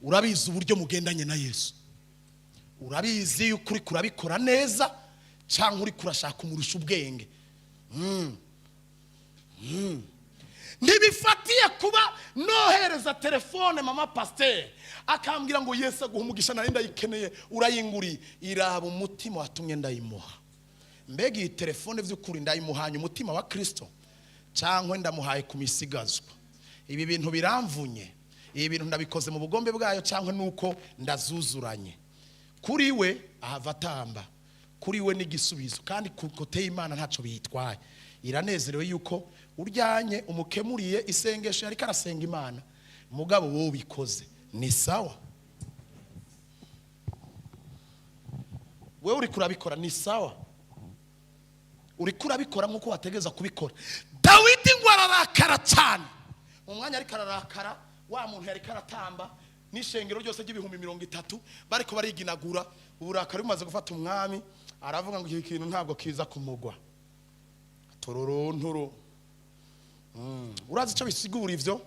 urabizi uburyo mugendanye na Yesu, urabizi yuko uri kurabikora neza cyangwa uri kurashaka umurusha ubwenge. Ntibifatiye kuba nohereza telefone mama pasiteri akambwira ngo: "Yesu aguha umugisha, nari ndayikeneye, urayinguriye." Iraba umutima watumye ndayimuha. Mbega iyi telefone by'ukuri ndayimuhanye umutima wa Kirisito cyangwa ndamuhaye ku misigazwa? Ibi bintu biramvunye, ibi bintu ndabikoze mu bugombe bwayo cyangwa nuko ndazuzuranye? Kuri we ahava atamba, kuri we n'igisubizo, kandi ku côté y'Imana ntacyo biyitwaye, iranezerewe yuko uryanye umukemuriye isengesho yariko arasenga Imana. Mugabo wowe ubikoze ni sawa, wewe uri kurabikora ni sawa, uri kurabikora nk'uko wategereza kubikora. Dawidi ngo ararakara cyane. Mu mwanya ariko ararakara, wa muntu yariko aratamba n'ishengero ryose ry'ibihumbi 30 bariko bariginagura. Uburakari bumaze gufata umwami, aravuga ngo iki kintu ntabwo kiza kumugwa tururunturu. Urazi icyo bisigura ivyo?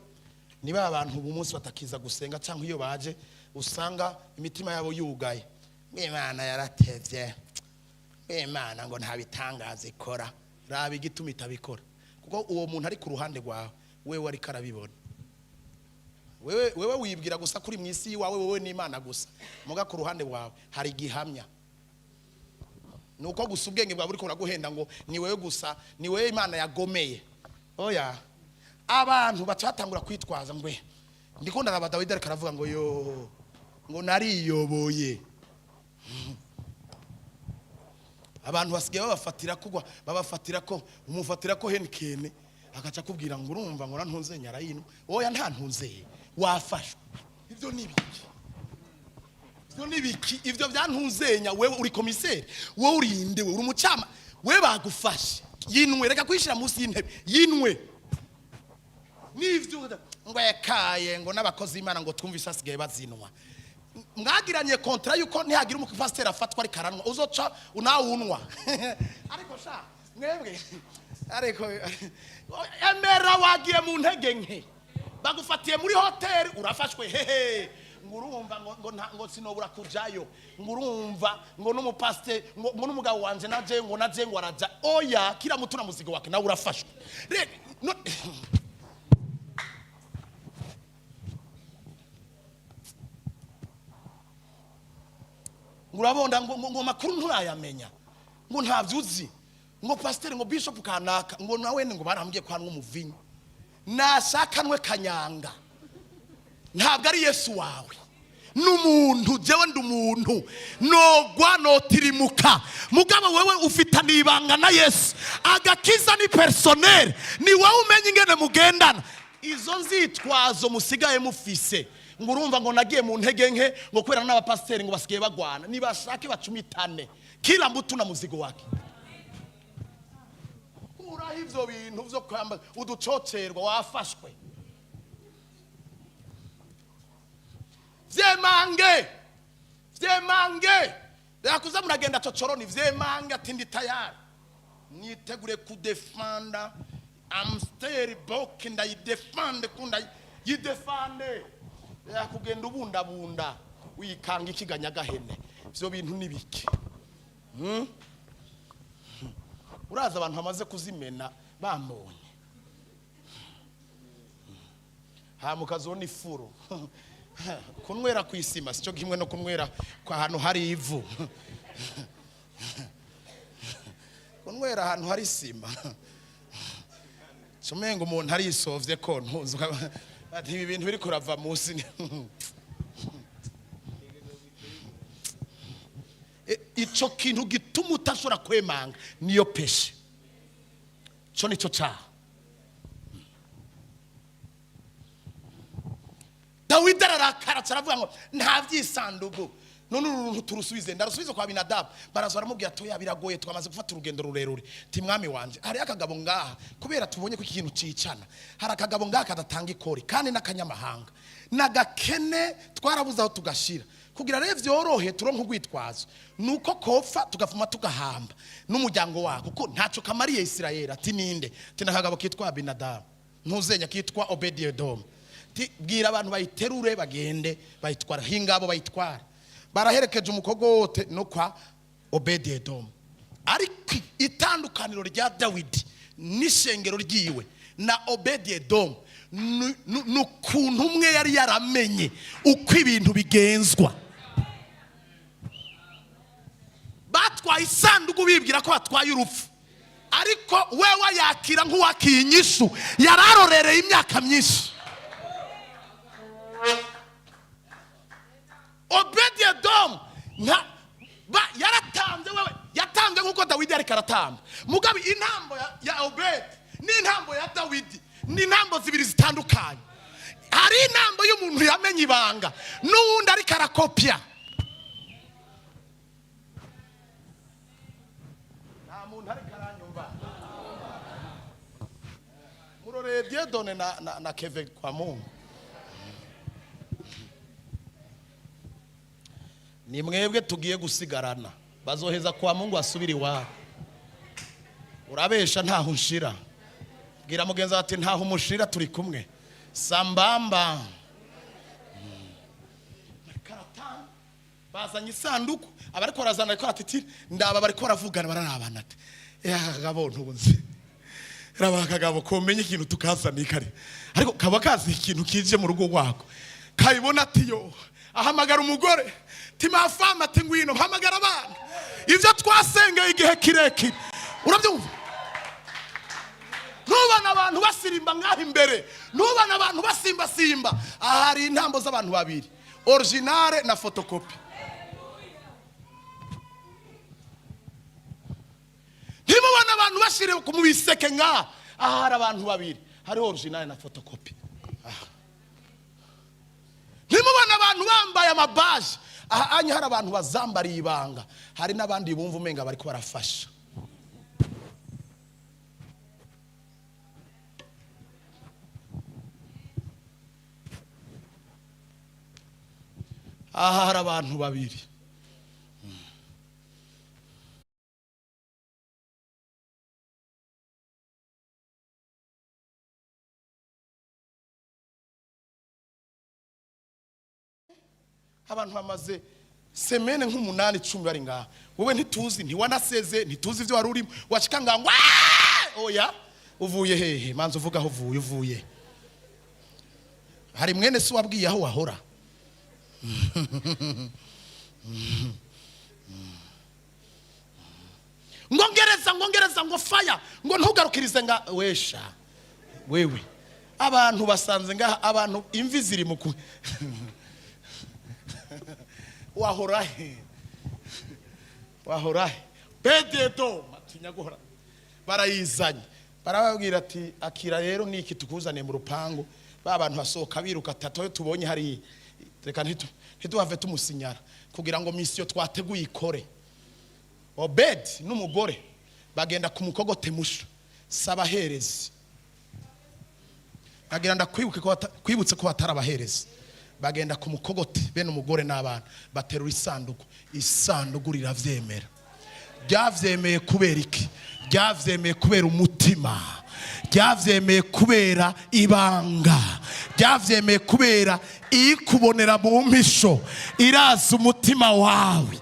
Niba abantu ubu munsi batakiza gusenga, cyangwa iyo baje usanga imitima yabo yugaye, ngo Imana yaratevye, ngo Imana ngo nta bitangaza ikora. Raba igituma itabikora, kuko uwo muntu ari ku ruhande rwawe, wewe ariko arabibona. Wewe wibwira gusa kuri mu isi iwawe, wowe n'Imana gusa. Muga ku ruhande rwawe hari igihamya. Nuko gusa ubwenge bwawe buriko buraguhenda ngo ni wewe gusa, ni wewe Imana yagomeye. Oya, abantu baca batangura kwitwaza ngo ndiko ndaraba Dawidi ariko aravuga ngo yo ngo nariyoboye. Abantu basigaye babafatira kugwa, babafatira ko umufatira ko henikene, agaca akubwira ngo urumva ngo nantunze nyarayino. Oya, nta ntunze, wafashwe. Ibyo ni ibiki? Ibyo ni ibiki? Ibyo byantunzenya, wewe uri komiseri, wowe urinde, wewe uri umucama, we bagufashe yinwe. Reka kwishyira munsi y'intebe, yinwe n'ivyo ngo yakaye ngo n'abakozi b'Imana ngo twumvise hasigaye bazinwa. Mwagiranye contrat yuko ntihagira umupasiteri afatwa ariko aranwa, uzoca unawunwa. Ariko sha mwebwe, ariko emera wagiye mu ntege nke, bagufatiye muri hoteli, urafashwe hehe, ngo urumva ngo sinobura kujayo, ngo urumva ngo n'umupasiteri ngo n'umugabo wanje naje ngo naje ngo araja. Oya, kila mtu na muzigo wake, nawe urafashwe. Ngo urabonda ngo amakuru nturayamenya, ngo ntabyo uzi, ngo pasiteri, ngo bishop kanaka, ngo nawe ngo barambwiye ko hanywa umuvinyu. Nashaka nwe kanyanga, ntabwo ari Yesu wawe, n'umuntu. Jewe ndi umuntu, nogwa notirimuka. Mugabo wewe ufitaniye ibanga na Yesu. Agakiza ni personnel, ni wowe umenya ingene mugendana. Izo nzitwazo musigaye mufise ngo urumva ngo nagiye mu ntege nke, ngo kubera n'abapasiteri ngo basigaye bagwana, nibashake bacumitane, kila mtu na muzigo wake. Kuraho ivyo bintu vyo kwamba uducocerwa, wafashwe. Vyemange, vyemange, reka kuza muragenda cocoroni. Vyemange ati ndi tayari, nitegure kudefanda Amstel Bock, ndayidefande kunda yidefande. Reka kugenda ubundabunda wikanga ikiganyagahene. Ivyo bintu ni biki? Uraza abantu bamaze kuzimena bambonye, hama ukazona ifuro. Kunywera ku isima sicyo kimwe no kunywera ku ahantu hari ivu. Kunywera ahantu hari isima cumenga umuntu arisovye ko ntuzi ati ibi bintu biri kurava munsi. Ico kintu gituma utashobora kwemanga niyo péché, co nico caha. Dawidi ararakara, aravuga ngo nta by'isandugu, none uru runtu turusubize, ndarusubize kwa Abinadabu. Baraza baramubwira ati: "Oya, biragoye, twamaze gufata urugendo rurerure." Ti: "Mwami wanje, hariyo akagabo ngaha, kubera tubonye ko ikintu cicana, hari akagabo ngaha kadatanga ikori kandi n'akanyamahanga nagakene, twarabuze aho tugashira. Kugira rero vyorohe, turonke urwitwazo, nuko kopfa tugafuma tugahamba n'umuryango wako, kuko ntaco kamariye Isirayeli." Ati: "Ninde?" Ati: "Nakagabo kitwa Abinadabu, ntuzenya kitwa Obediedomu." Ati: "Bwira abantu bayiterure bagende bayitwara hingabo." Bayitwara, baraherekeje umukogote no kwa Obediedomu. Ariko itandukaniro rya Dawidi n'ishengero ryiwe na Obediedomu ni ukuntu umwe yari yaramenye uko ibintu bigenzwa. Batwaye isanduku bibwira ko batwaye urupfu, ariko wewe yakira nk'uwakiye inyishu yari arorereye imyaka myinshi. Obediedomu nka ba yaratanze, wewe yatanze nk'uko Dawidi ariko aratamba. Mugabe intambo ya Obedi n'intambo ya Dawidi ni intambo zibiri zitandukanye. Hari intambo y'umuntu yamenye ibanga n'uwundi ariko arakopya. Nta muntu ariko aranyumva. Muroreye Dieudonné na Keve kwa Mungu. Ni mwebwe tugiye gusigarana, bazoheza kwa Mungu asubira iwabo. Urabesha, ntaho unshira. Bwira mugenzi wawe ati: "Ntaho umushira, turi kumwe sambamba." Karatanga, bazanye isanduku, abariko barazana ariko aratitira, ndaba bariko baravugana, bararabana, ati: "Akagabo ntunzi, raba akagabo komenya ikintu tukazaniye kare, ariko kaba kazi ikintu kije mu rugo rwako." Kayibona ati: "Yo." Ahamagara umugore ti: "Ma femme," ati: "Ngwino." Hamagara abana, ibyo twasengeye igihe kirekire. Urabyumva? Ntubona abantu basirimba nk'aho imbere, ntubona abantu basimbasimba. Aha hari intambo z'abantu babiri, originale na photocopie. Ntimubona abantu bashyiriwe mu biseke nk'aha? Aha hari abantu babiri, hariho originale na photocopie. Aha. Ntimubona abantu bambaye amabaje? Aha anya hari abantu bazambariye ibanga, hari n'abandi bumva umenga bariko barafasha. Aha hari abantu babiri. Abantu bamaze semaine nk'umunani, 10 bari ngaha, wowe ntituzi, ntiwanaseze, ntituzi ibyo wari urimo. Washika ngaha ngo: "Aah!" Oya, uvuye hehe? Manza uvuga aho uvuye. Uvuye hari mwene se wabwiye aho wahora? Ngo ngereza, ngo ngereza, ngo faya, ngo ntugarukirize nga wesha. Wewe abantu basanze ngaha, abantu imvi ziri mu ku wahora he? Wahora he? Bededo atinya guhora. Barayizanye, barababwira ati: "Akira rero niki tukuzaniye mu rupangu." Ba bantu basohoka biruka atatu, ayo tubonye hariya, reka ntituhave tumusinyara kugira ngo mission twateguye ikore. Obedi n'umugore bagenda ku mukogote musha, sabaherezi. Nagira ndakwibuke ko kwibutse ko batari abaherezi. Bagenda ku mukogote, bene umugore n'abana, baterura isanduku. Isanduku riravyemera. Ryavyemeye kubera iki? Ryavyemeye kubera umutima, ryavyemeye kubera ibanga, ryavyemeye kubera ikubonera mu mpisho iraza umutima wawe.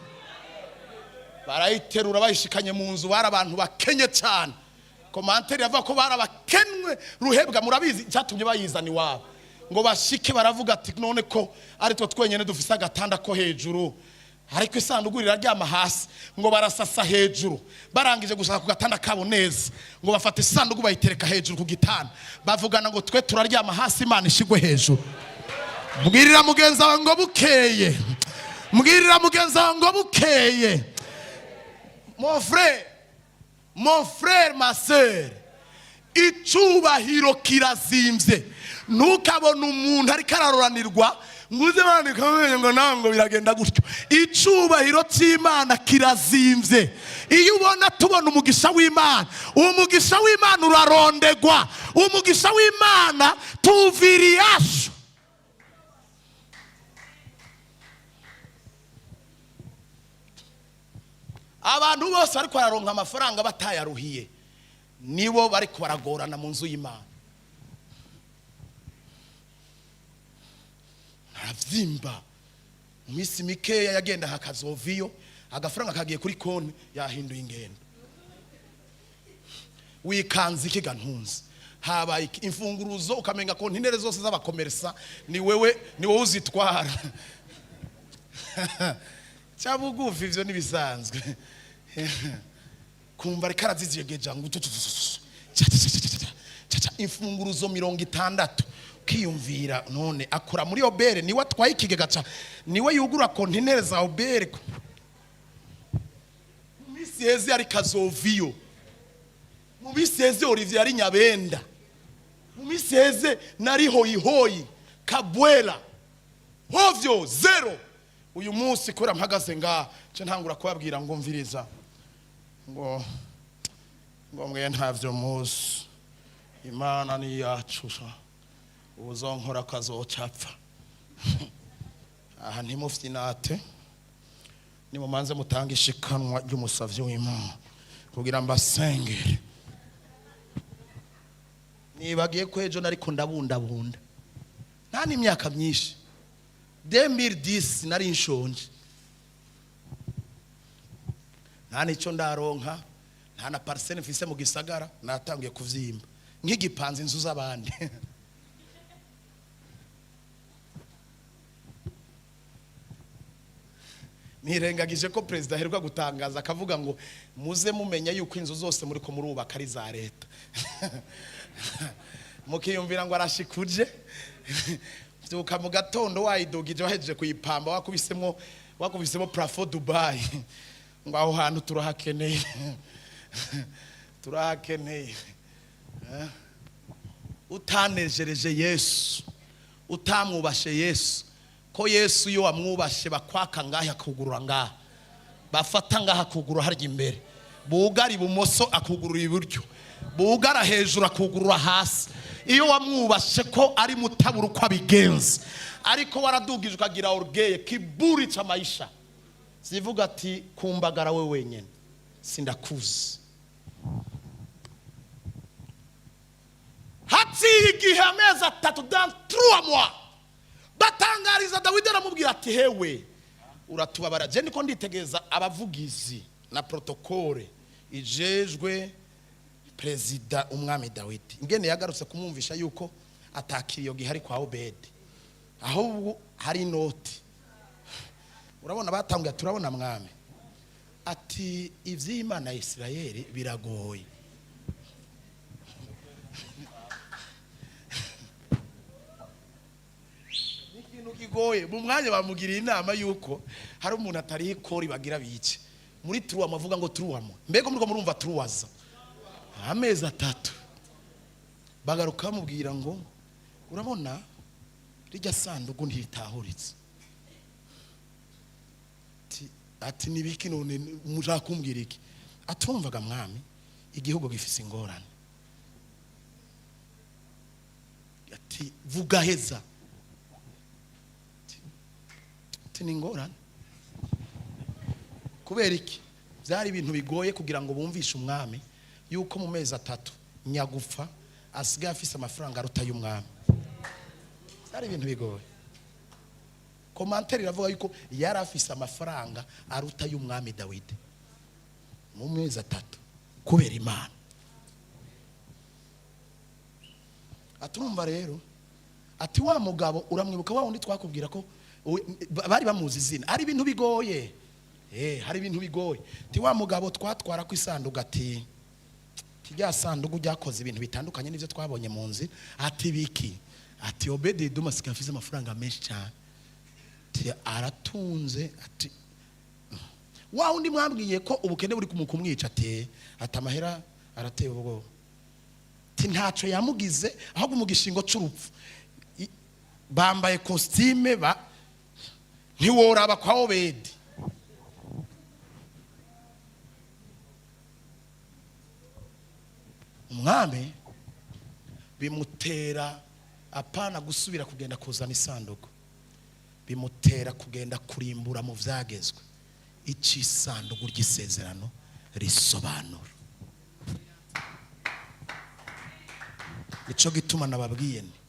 Barayiterura, bayishikanye mu nzu. Bari abantu bakenye cyane. Commentaire yavuga ko bari abakenwe ruhebwa. Murabizi icyatumye bayizana iwabo? Ngo bashike baravuga ati: "None ko ari twe twenyine dufise agatanda ko hejuru, ariko isanduku riraryama hasi." Ngo barasasa hejuru. Barangije gusasa ku gatanda kabo neza, ngo bafata isanduku bayitereka hejuru ku gitanda. Bavugana ngo: "Twe turaryama hasi, Imana ishigwe hejuru." Mbwirira mugenzi wawe ngo bukeye. Mbwirira mugenzi wawe ngo bukeye. Mon frère, mon frère, ma sœur, Icubahiro kirazimvye. Ntukabone umuntu ariko araroranirwa ngo uze bandika ngo nawe ngo biragenda gutyo. Icubahiro cy'Imana kirazimvye. Iyo ubona tubona umugisha w'Imana, umugisha w'Imana urarondegwa. Umugisha w'Imana tuviriyashu. Abantu bose ariko bararonka amafaranga batayaruhiye, nibo bari baragorana mu nzu y'Imana. Arabyimba mu minsi mikeya yagenda hakazoviyo agafaranga kagiye kuri konti, yahinduye ingendo. Wikanze ikiga ntunze habaye iki? Imfunguruzo ukamenga kontinere zose z'abakomersa ni wewe, ni wowe uzitwara. Cya bugufi ivyo nibisanzwe. Kumva ariko araziziyegeja ngo tu tu tu tu, ca ca ca ca ca ca ca, imfunguruzo 60. Ukiyumvira none akora muri OBR, niwe atwaye ikigega ca, niwe yugura kontinere za OBR. Mu minsi heze yari kazoviyo, mu minsi heze Olivier yari Nyabenda, mu minsi heze nari hoyihoyi kabwela hovyo zero. Uyu munsi kubera mpagaze ngaha, nce ntangura kubabwira ngo mviriza, ngo mwe ntavyo muzi, Imana ni yacu sha, uzonkora akazocapfa aha. Ntimufyinate, nimumanze mutange ishikanwa ry'umusavyi w'Imana kugira mbasengere. Nibagiye ko ejo nariko ndabundabunda, nta n'imyaka myinshi, 2010, nari nshonje, nta n'icyo ndaronka, nta na parcelle mfise mu gisagara. Natangiye kuvyimba nk'igipanze inzu z'abandi. Nirengagije ko perezida aheruka gutangaza akavuga ngo muze mumenya yuko inzu zose muri ko murubaka ari za leta. Mukiyumvira ngo arashikuje. Byuka mu gatondo wayidugije, wahejeje kuyipamba, wakubisemo plafond Dubai, ngo aho hantu turahakeneye, turahakeneye. Utanejereje Yesu, utamwubashe Yesu, ko Yesu iyo wamwubashe bakwaka ngaha akugurura ngaha, bafata ngaha akugurura harya imbere, bugara ibumoso akugurura iburyo, bugara hejuru akugurura hasi. Iyo wamwubashe ko ari mutabura uko abigenza. Ariko waradugije ukagira orgueil, kiburi cha maisha, zivuga ati kumbagara we wenyine sindakuzi. Haciye igihe, amezi 3, dans 3 mois, batangariza Dawidi, aramubwira ati hewe uratubabara. Je niko nditegereza abavugizi na protocole ijejwe perezida umwami Dawidi, ingene yagarutse kumwumvisha yuko atakiriyo gihari kwa Obedi, ahubwo hari inoti. Urabona batanguye, turabona mwami ati ivy'Imana ya Isirayeli biragoye. Ni ikintu kigoye. Mu mwanya bamugiriye inama yuko hari umuntu atariho ikori bagira bice muri 3 mois, avuga ngo 3 mois. Mbega muriko murumva 3 ans, amezi 3. Bagaruka bamubwira ngo urabona rijya sanduku ntitahuritse. Ati nibiki none mushaka kumbwira iki? Atumvaga mwami, igihugu gifise ingorane. Ati vuga heza. Ati ni ingorane. Kubera iki? Byari ibintu bigoye kugira ngo bumvishe umwami yuko mu mezi 3 nyagufa asigaye afise amafaranga aruta y'umwami. Byari ibintu bigoye. Commentaire iravuga yuko yari afise amafaranga aruta y'umwami Dawidi mu mezi 3 kubera Imana. Aturumva rero ati wa mugabo uramwibuka, wa wundi twakubwira ko bari bamuzi izina. Ari ibintu bigoye, hari ibintu bigoye. Ti wa mugabo twatwara ku isanduku, ati kijya sanduku ryakoze ibintu bitandukanye n'ivyo twabonye mu nzira. Ati biki? Ati Obedi Edom asigaye afise amafaranga menshi cyane. Ati aratunze. Ati wa wundi mwambwiye ko ubukene buri kumwica. Ati amahera arateye ubwoba. Ti ntacyo yamugize, ahubwo mu gishingo c'urupfu. Bambaye costume, ba ntiworaba kwa Obedi. Umwami bimutera apana gusubira kugenda kuzana isanduku, bimutera kugenda kurimbura mu vyagezwe ico isanduku ry'isezerano risobanura. Nico gituma nababwiye nti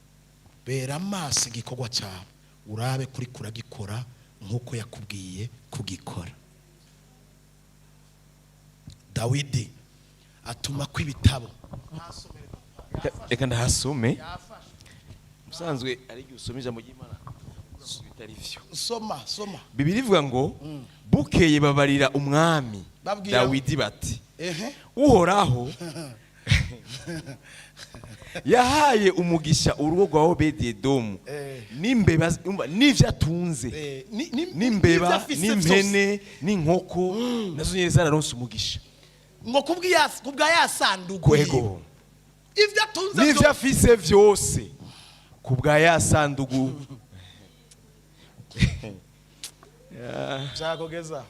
bera amaso igikorwa cyawe, urabe kuri kuragikora nk'uko yakubwiye kugikora. Dawidi atuma ko ibitabo. Reka ndahasome. Musanzwe ari igihe usoma ijambo ry'Imana bitari vyo. Soma, soma. Bibiri ivuga ngo bukeye babarira umwami Dawidi bati: "Uhoraho yahaye umugisha urugo rwa Obededomu n'imbeba, umva, n'ivyo atunze, n'imbeba, n'ivyo afise n'impene, n'inkoko nazo nyene zararonse umugisha." Vyose. Ngo kubwa ya sanduku Kwego. yiwe. Ivyo atunze n'ivyo vyose. afise vyose ku bwa ya sandugu. Byakogeza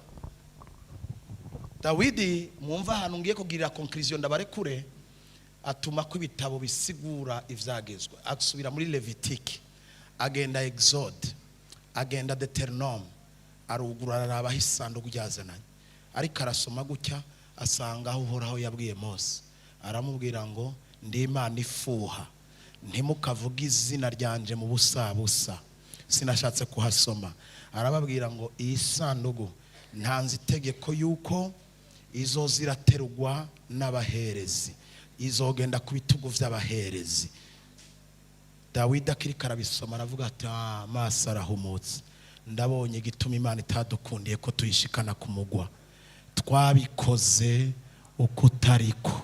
Dawidi, mwumva ahantu ngiye kugirira conclusion, ndabarekure. Atuma ko ibitabo bisigura ivyagezwe, asubira muri Levitike, agenda Exode, agenda Deuteronome, arugura, araraba aho isanduku ryazananye. Ariko arasoma gutya, asanga aho Uhoraho yabwiye Mose, aramubwira ngo: "Ndi Imana ifuha, ntimukavuge izina ryanje mu busabusa." Sinashatse kuhasoma. Arababwira ngo iyi sanduku ntanze itegeko yuko izo ziraterugwa n'abaherezi, izogenda ku bitugu by'abaherezi. Dawidi akiriko arabisoma, aravuga ati: "Ah, amaso arahumutse, ndabonye igituma Imana itadukundiye ko tuyishikana ku mugwa. Twabikoze uko utariko."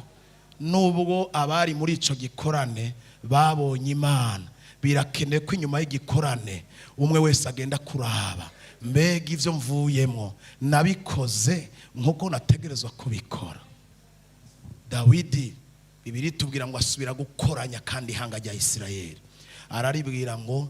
Nubwo abari muri ico gikorane babonye Imana, birakenewe ko inyuma y'igikorane umwe wese agenda kuraba: mbega ibyo mvuyemo nabikoze nk'uko nategerezwa kubikora? Dawidi, Bibiri tubwira ngo asubira gukoranya kandi ihanga rya Isirayeli, araribwira ngo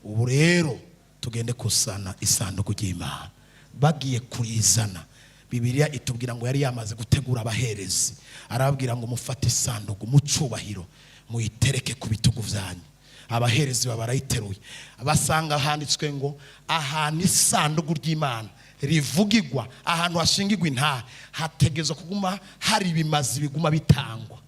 ubu rero tugende kusana isanduku ry'Imana. Bagiye kurizana, Bibiliya itubwira ngo yari yamaze gutegura abaherezi. Arababwira ngo mufate isanduku mu cyubahiro, muyitereke ku bitugu byanyu. Abaherezi baba barayiteruye, basanga handitswe ngo ahantu isanduku ry'Imana rivugigwa, ahantu hashingirwa intahe, hategerezwa kuguma hari ibimazi biguma bitangwa.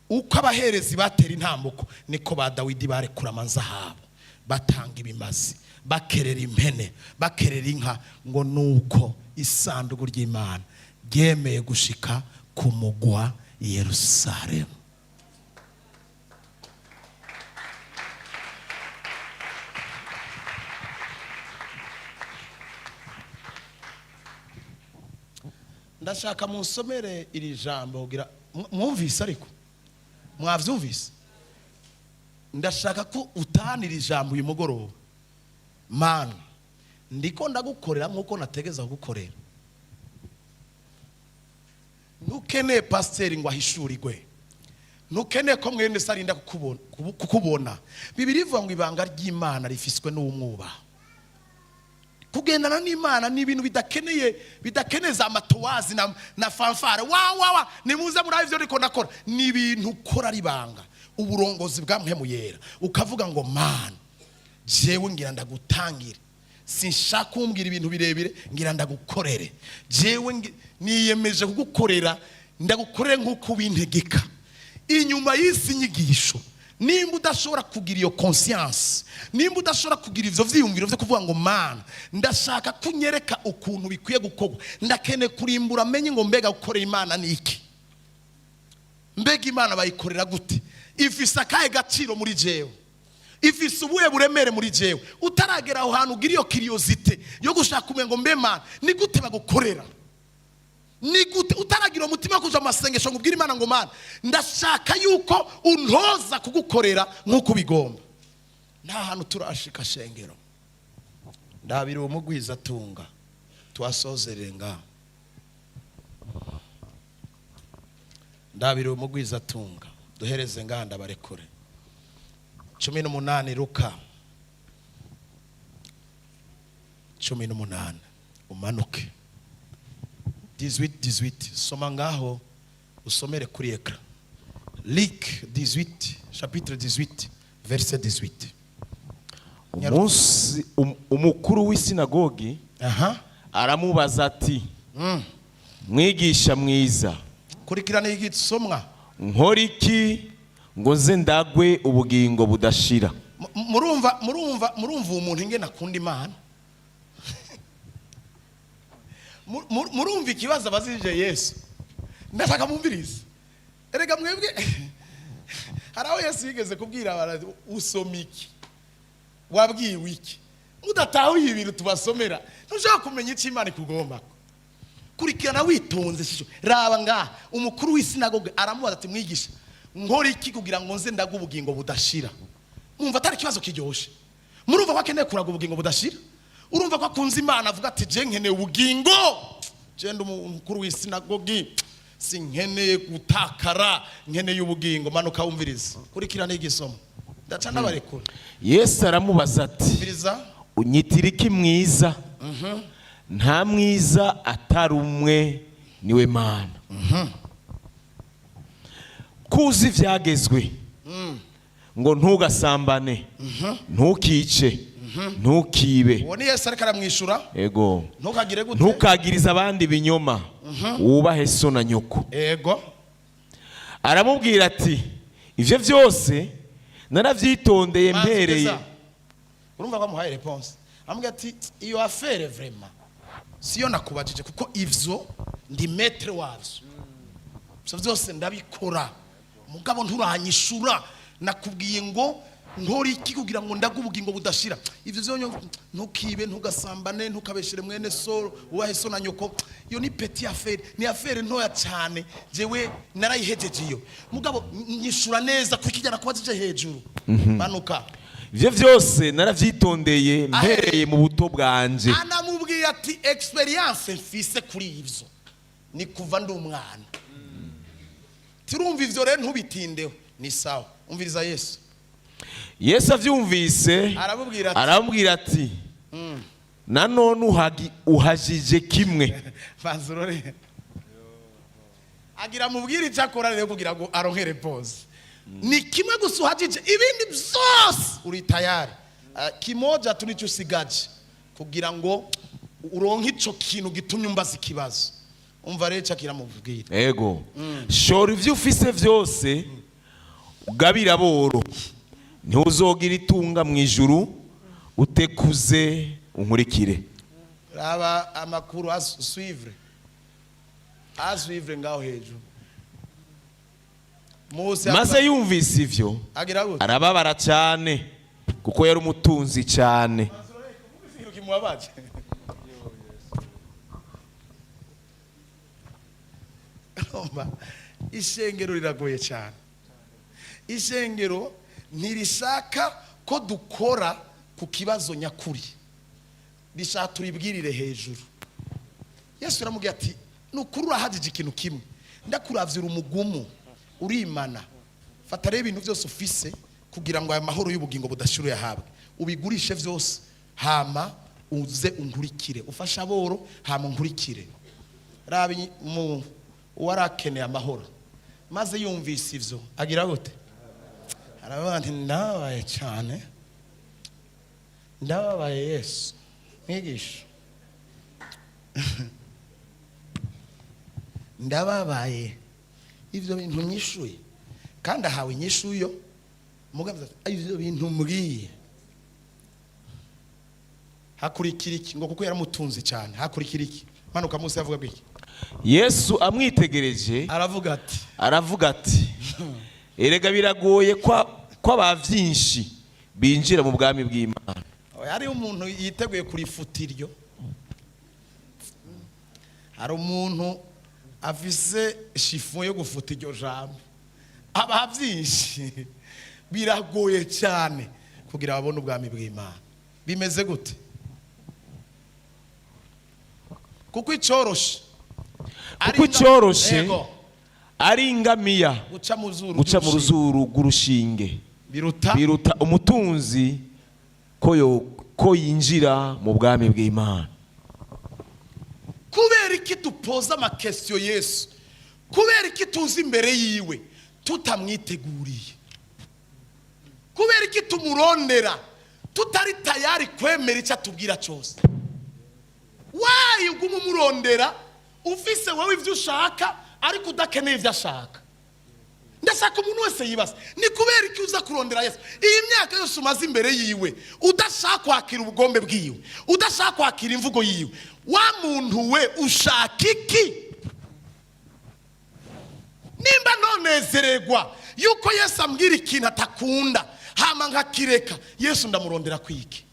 Uko abaherezi batera intambuko, niko ba Dawidi barekura amanzahabo, batanga ibimazi, bakerera impene, bakerera inka. Ngo nuko isanduku ry'Imana ryemeye gushika ku mugwa Yerusalemu. Ndashaka munsomere iri jambo kugira mwumvise. Ariko mwavyumvise? Ndashaka ko utanira ijambo uyu mugoroba: Mana, ndiko ndagukorera nk'uko nategeza kugukorera? Ntukeneye pasiteri ngo ahishurirwe, ntukeneye ko mwene se arinda kukubona. Bibiri ivuga ngo ibanga ry'Imana rifiswe n'uwumwubaha. Kugendana n'Imana ni ibintu bidakeneye za matowazi na fanfare, wa wa wa, nimuze muri ivyo ndiko ndakora. Ni ibintu ukora ari ibanga, uburongozi bwa Mpwemu Yera, ukavuga ngo: "Mana, jewe ngira ndagutangire, sinshaka kumbwira ibintu birebire, ngira ndagukorere. Jewe niyemeje kugukorera, ndagukorere nk'uko ubintegeka." Inyuma y'isi nyigisho, nimba udashobora kugira iyo conscience, nimba udashobora kugira ivyo vyiyumviro vyo kuvuga ngo: "Mana, ndashaka kunyereka ukuntu bikwiye gukorwa, ndakeneye kurimbura amenye ngo mbega gukorera Imana ni iki, mbega Imana bayikorera gute, ifise akahe gaciro muri jewe, ifise ubuhe buremere muri jewe?" Utaragera aho hantu ugira iyo curiosité yo gushaka kumenya ngo mbe Mana ni gute bagukorera, ni gute, utaragira umutima wo kuja mu masengesho ngo ubwire Imana ngo: "Mana, ndashaka yuko untoza kugukorera nk'uko ubigomba," nta hantu turashika. Shengero, ndabira uwo mugwiza atunga twasozerere ngaha. Ndabira umugwizatunga, duhereze nganda barekure. 18, Luka 18, umanuke 18 18. Soma ngaho, usomere kuri écran. Luc 18, chapitre 18, verset 18. Umunsi umukuru w'isinagogi aramubaza ati: "Mwigisha mwiza, Kurikirana igisomwa. nkora iki ngo nze ndagwe ubugingo budashira?" Murumva uwo muntu ingene akunda Imana. Murumva ikibazo abazije Yesu. Ndashaka mumvirize. Erega mwebwe, hari aho Yesu yigeze kubwira abantu: "Usoma iki? Wabwiwe iki?" Mudatahuye ibintu tubasomera, ntushobora kumenya icyo Imana ikugomba. Kurikirana witonze shisho. Raba ngaha, umukuru w'isinagoge aramubaza ati: "Mwigisha, nkora iki kugira ngo nze ndage ubugingo budashira?" Mwumva atari ikibazo kiryoshe? Murumva ko akeneye kuraga ubugingo budashira? Urumva ko akunze Imana, avuga ati: "Je nkeneye ubugingo, je ndi umukuru w'isinagogi, sinkeneye gutakara, nkeneye ubugingo." Manuka wumvirize, kurikirana igisomo, ndaca ndabarekura. Yesu aramubaza ati: Wumviriza. "Unyitira iki mwiza? Nta mwiza atari umwe, niwe Mana. Kuzi ibyagezwe ngo: ntugasambane, ntukice, ntukibe." Uwo ni Yesu ariko aramwishura. Ego. Ntukagire gute? "Ntukagirize abandi ibinyoma, wubahe so na nyoko." Aramubwira ati: "Ibyo byose narabyitondeye Manzi mpereye." Keza. Urumva ko amuhaye réponse, amubwira ati: "Iyo affaire vraiment siyo nakubajije, kuko ivyo ndi maître wavyo, ivyo byose ndabikora. Mugabo nturanyishura. Nakubwiye ngo nkora iki kugira ngo ndage ubugingo budashira? Ivyo vyonyo, ntukibe, ntugasambane, ntukabeshere mwene so, wubahe so na nyoko, iyo ni petite affaire, ni affaire ntoya cyane. Jewe narayihejeje iyo. Mugabo nyishura neza kuko kijyana kubajije hejuru." Manuka. "Ibyo byose narabyitondeye mpereye mu buto bwanje." Anamubwiye ati: "Expérience mfise kuri ivyo ni kuva ndi umwana." Turumva ivyo rero, ntubitindeho, ni sawa. Umviriza Yesu. Yesu abyumvise, aramubwira ati, aramubwira ati: "Nanone uhajije kimwe." Banza urore, agira amubwire icyo akora rero kugira ngo aronke réponse. Ni kimwe gusa uhagije, ibindi byose uri tayari. Ah, kimoja tu nicyo usigaje kugira ngo uronke ico kintu gitumye umbaza ikibazo. Umva rero icyo akiramubwira. Ego. "Shora ibyo ufise byose ugabira aboro, ntiwuzogira itunga mu ijuru, utekuze unkurikire." Raba amakuru, à suivre, à suivre ngaho hejuru Mose. Maze yumvise ivyo, agira gute? arababara cyane, kuko yari umutunzi cyane. Ikintu kimubabaje. Urumva, ishengero riragoye cyane. Ishengero ntirishaka ko dukora ku kibazo nyakuri, rishaka turibwirire hejuru. Yesu aramubwira ati: "Ni ukuri urahagije ikintu kimwe. Ndakuravira umugumu, urimana. Fata rero ibintu byose ufise kugira ngo aya mahoro y'ubugingo budashira uyahabwe, ubigurishe byose, hama uze unkurikire. Ufashe aboro, hama unkurikire." Raba mu uwari akeneye amahoro, maze yumvise ivyo agira gute? Aravuga ati: "Ndababaye cyane, ndababaye Yesu mwigisha, ndababaye. Ivyo bintu nyishuye." Kandi ahawe inyishuyo. Mugabo ati: "Ivyo bintu mbwiye." Hakurikira iki? Ngo kuko yaramutunze cyane. Hakurikira iki? Manuka munsi, yavuga iki? Yesu amwitegereje, aravuga ati, aravuga ati: "Erega biragoye ko aba byinshi binjira mu bwami bw'Imana." Hariho umuntu yiteguye kurifuta iryo. Hari umuntu afise chiffon yo gufuta iryo jambo. Aba byinshi biragoye cyane kugira babone ubwami bw'Imana. Bimeze gute? Kuko icyoroshe Kuko icyoroshe Yego. Ari ingamiya guca mu zuru guca mu ry'urushinge. Ruzuru rw'urushinge biruta biruta umutunzi ko yinjira mu bwami bw'Imana. Kubera iki dupoza ama questions Yesu? Kubera iki tuzi imbere yiwe tutamwiteguriye? Kubera iki tumurondera tutari tayari kwemera icyo atubwira cyose? Wayi uguma umurondera ufise wowe ibyo ushaka, ariko udakeneye ibyo ashaka? Ndashaka umuntu wese yibaza: ni kubera iki uza kurondera Yesu iyi myaka yose umaze imbere yiwe, udashaka kwakira ubugombe bwiwe, udashaka kwakira imvugo yiwe? Wa muntu we, ushaka iki? Nimba nonezererwa yuko Yesu ambwira ikintu atakunda hama nkakireka, Yesu ndamurondera kwiki?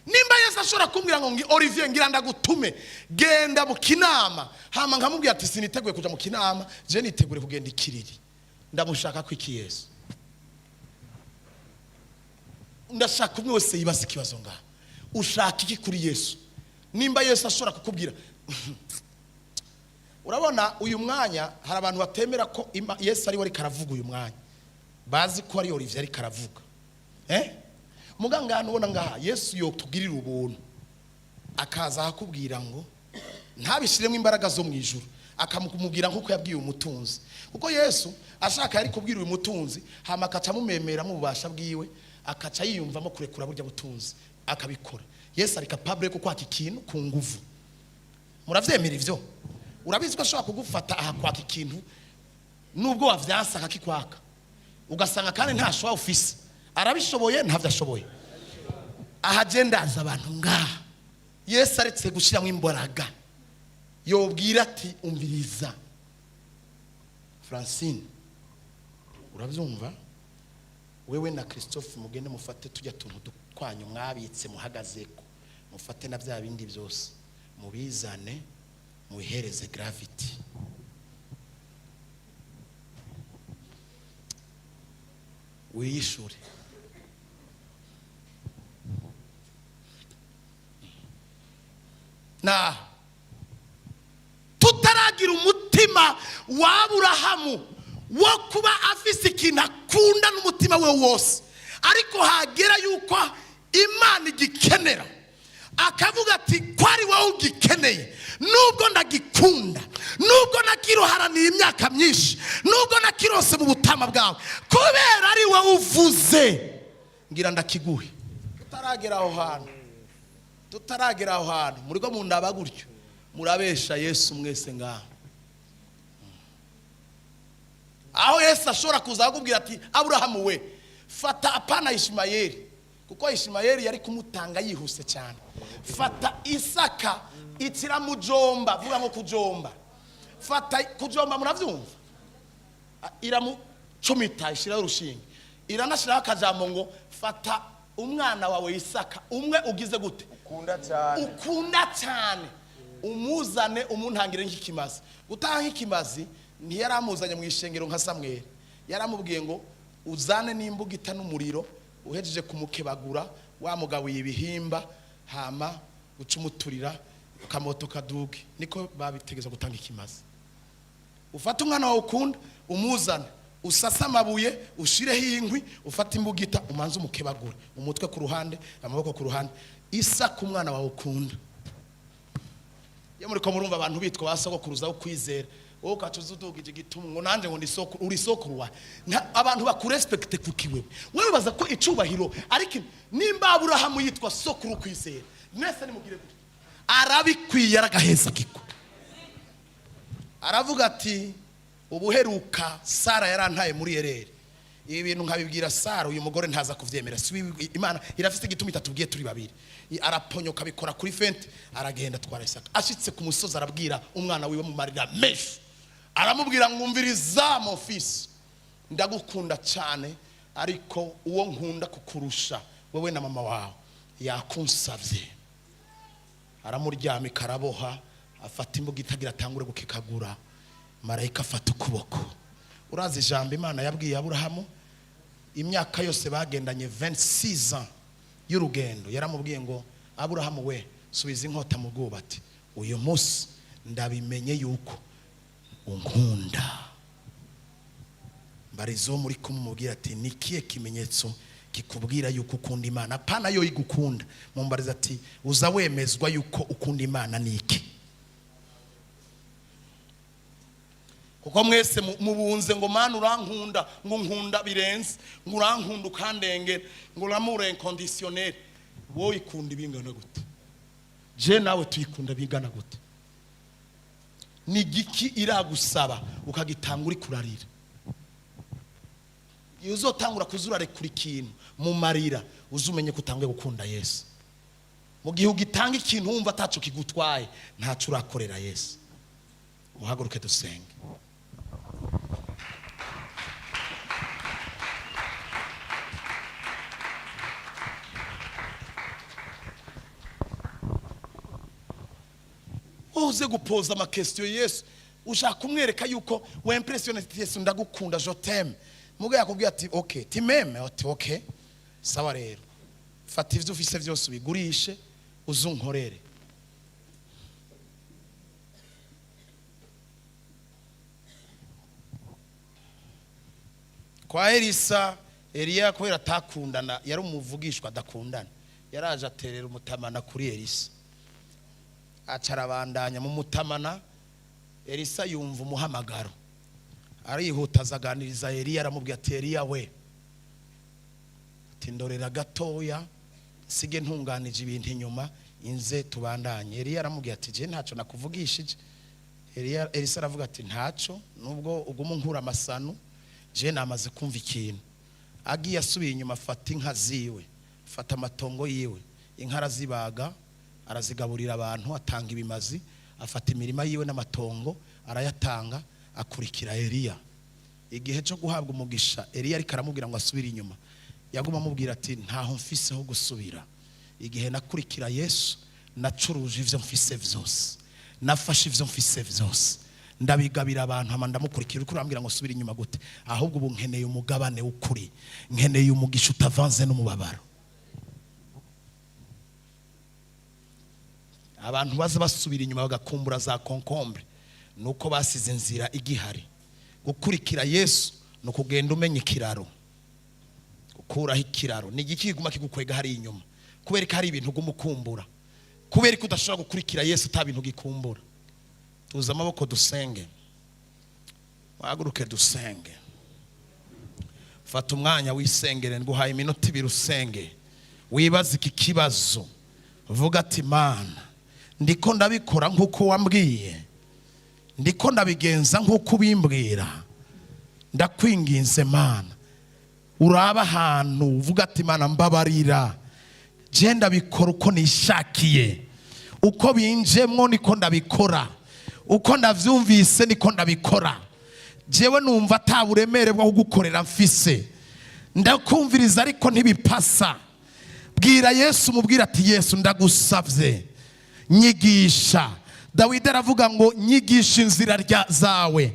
Nimba Yesu ashobora kumbwira ngo "Olivier, ngira ndagutume, genda mu Kinama," hama nkamubwira ati "Siniteguye kuja mu Kinama, je nitegure kugenda Ikiriri," ndamushaka kwiki Yesu? Ndashaka umwe wese yibaza ikibazo ngaha: ushaka iki kuri Yesu? Nimba Yesu ashobora kukubwira, urabona uyu mwanya hari abantu batemera ko Yesu ari we ariko aravuga uyu mwanya, bazi ko ari Olivier ariko aravuga. Muga ngaha ubona ngaha, Yesu yotugirira ubuntu akaza akakubwira ngo ntabishyiremo imbaraga zo mu ijuru, akamubwira nk'uko yabwiye umutunzi, kuko Yesu ashaka yari kubwira uyu mutunzi, hama akaca amumemeramo ububasha bwiwe, akaca yiyumvamo kurekura burya butunzi, akabikora. Yesu ari capable yo kwaka ikintu ku nguvu. Muravyemera ivyo? Urabizi ko ashobora kugufata aha kwaka ikintu, nubwo wavyansa akakikwaka, ugasanga kandi nta ufise. Arabishoboye? Ntavyo ashoboye. Aha je ndaza abantu ngaha, Yesu aretse gushyiramo imbaraga, yobwira ati "Umviriza Francine, urabyumva, wewe na Christophe mugende mufate tujya tuntu twanyu mwabitse muhagazeko, mufate na bya bindi byose, mubizane mubihereze Gravity." Wiyishure. Na tutaragira umutima wa Aburahamu wo kuba afise ikintu akunda n'umutima we wose, ariko hagera yuko Imana igikenera, akavuga ati "Ko ari wowe ugikeneye, nubwo ndagikunda, nubwo nakiroharaniye imyaka myinshi, nubwo nakirose mu butama bwawe, kubera ari wowe uvuze, ngira ndakiguhe." Tutaragera aho hantu, tutaragera aho hantu, muri ko mundaba gutyo, murabesha Yesu mwese ngaho. Aho Yesu ashobora kuza akubwira ati "Aburahamu we, fata, apana Ishimayeli, kuko Ishimayeli yari kumutanga yihuse cyane, fata Isaka ikiramujomba." Vuga ngo kujomba. Fata kujomba, murabyumva? Iramucumita, ishyiraho urushinge, iranashyiraho akajambo ngo "Fata umwana wawe Isaka, umwe ugize gute?" Ukunda cyane. "Ukunda cyane, umuzane umuntangire nk'ikimazi." Gutanga nk'ikimazi, ntiyaramuzanye mu ishengero nka Samweli. Yaramubwiye ngo "Uzane n'imbugita n'umuriro, uhejeje kumukebagura wamugabuye ibihimba, hama uca umuturira ukamoto kaduge." Niko babitegeza gutanga ikimazi. Ufate umwana wawe ukunda, umuzane, usase amabuye, ushireho inkwi, ufate imbugita, umanze umukebagure umutwe ku ruhande, amaboko ku ruhande. Isaka, umwana wawe ukunda. Iyo muri ko murumva abantu bitwa ba sogokuruza wo kwizera, wowe ukaca uza udugije igitumu ngo "Nanjye ngo ndi sokuru." Uri sokuru wa abantu bakurespecte kuki? Wewe baza ko icubahiro, ariko nimba Aburahamu yitwa sokuru kwizera, mwese nimugire gutya, arabikwiye, aragaheza kiko. Aravuga ati "Ubuheruka Sara yarantaye muri erere, ibi bintu nkabibwira Sara, uyu mugore ntaza kuvyemera." Si Imana irafite igituma itatubwiye turi babiri. Araponyoka, abikora kuri fente, aragenda atwara Isaka. Ashitse ku musozi, arabwira umwana wiwe mu marira menshi, aramubwira ngo "Umviriza mon fils, ndagukunda cyane, ariko uwo nkunda kukurusha wowe na mama wawe yakunsavye." Aramuryamika, araboha, afata imbuga itagira, atangure gukikagura, marayika afata ukuboko. Urazi ijambo Imana yabwiye Aburahamu imyaka yose bagendanye, 26 ans y'urugendo? Yaramubwiye ngo "Aburahamu we, subiza inkota mu bwubati, uyu munsi ndabimenye yuko Unkunda. Mbarizo muri kumubwira ati: "Ni kihe kimenyetso kikubwira yuko ukunda Imana?" Apana yo igukunda. Mumbariza ati: "Uza wemezwa yuko ukunda Imana ni iki?" Kuko mwese mubunze ngo: "Mana, urankunda," ngo: "Nkunda birenze," ngo: "Urankunda ukandengera," ngo: "L'amour inconditionnel." Wowe ikunda ibingana gute? Je nawe tuyikunda bingana gute? Ni igiki iragusaba ukagitanga uri kurarira? Iyo uzotangura kuzurarekura ikintu mu marira, uzumenye ko utanguye gukunda Yesu. Mu gihe ugitanga ikintu wumva ataco kigutwaye, ntaco urakorera Yesu. Muhaguruke dusenge. Wowe uze gupoza ama questions Yesu, ushaka kumwereka yuko w'impressionné. "Yesu, ndagukunda, je t'aime." Muga yakubwiye ati: "Ok, tu m'aimes?" Ati: "Ok, sawa rero, fata ivyo ufise vyose ubigurishe uze unkorere." Kwa Elisa, Eliya kubera atakundana, yari umuvugishwa adakundana, yaraje aterera umutamana kuri Elisa, aca arabandanya mu mutamana. Elisa yumva umuhamagaro, arihuta azaganiriza Eliya, aramubwira ati: "Eliya we," ati, "ndorera gatoya nsige ntunganije ibintu inyuma, inze tubandanye." Eliya aramubwira ati: "Je ntacyo nakuvugishije." Eliya, Elisa aravuga ati: "Ntacyo, nubwo uguma unkura amasanu, je namaze kumva ikintu." Agiye asubiye inyuma, afata inka ziwe, afata amatongo yiwe, inka arazibaga, arazigaburira abantu, atanga ibimazi, afata imirima yiwe n'amatongo arayatanga, akurikira Eliya. Igihe cyo guhabwa umugisha, Eliya ariko aramubwira ngo asubire inyuma, yaguma amubwira ati: "Ntaho mfise ho gusubira. Igihe nakurikira Yesu, nacuruje ivyo mfise vyose, nafashe ivyo mfise vyose ndabigabira abantu, hama ndamukurikira. Uriko urambwira ngo subire inyuma gute? Ahubwo ubu nkeneye umugabane w'ukuri, nkeneye umugisha utavanze n'umubabaro." Abantu baza basubira inyuma bagakumbura za concombre, nuko basize inzira igihari. Gukurikira Yesu ni ukugenda umenya ikiraro, gukuraho ikiraro. Ni igiki kiguma kigukwega hari inyuma? Kubera ko hari ibintu uguma ukumbura. Kubera ko udashobora gukurikira Yesu ata bintu gikumbura. Tuze amaboko dusenge. Muhaguruke dusenge. Fata umwanya wisengere. Nguhaye iminota 2 usenge, wibaze iki kibazo. Vuga ati: "Mana, ndiko ndabikora nk'uko wambwiye? Ndiko ndabigenza nk'uko ubimbwira? Ndakwinginze Mana, uraba ahantu." Uvuga ati: "Mana, mbabarira, je ndabikora uko nishakiye, uko binjemwo niko ndabikora, uko ndavyumvise niko ndabikora. Jewe numva ata buremere bwo kugukorera mfise, ndakumviriza ariko ntibipasa." Bwira Yesu, mubwira ati: "Yesu, ndagusavye, nyigisha." Dawidi aravuga ngo: "Nyigisha inzira zawe,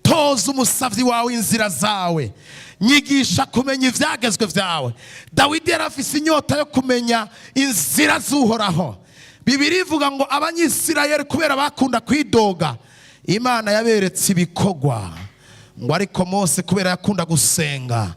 toza umusavyi wawe inzira zawe, nyigisha kumenya ivyagezwe vyawe." Dawidi yari afise inyota yo kumenya inzira z'Uhoraho. Bibiri ivuga ngo Abanyisirayeli, kubera bakunda kwidoga, Imana yaberetse ibikorwa, ngo ariko Mose kubera yakunda gusenga,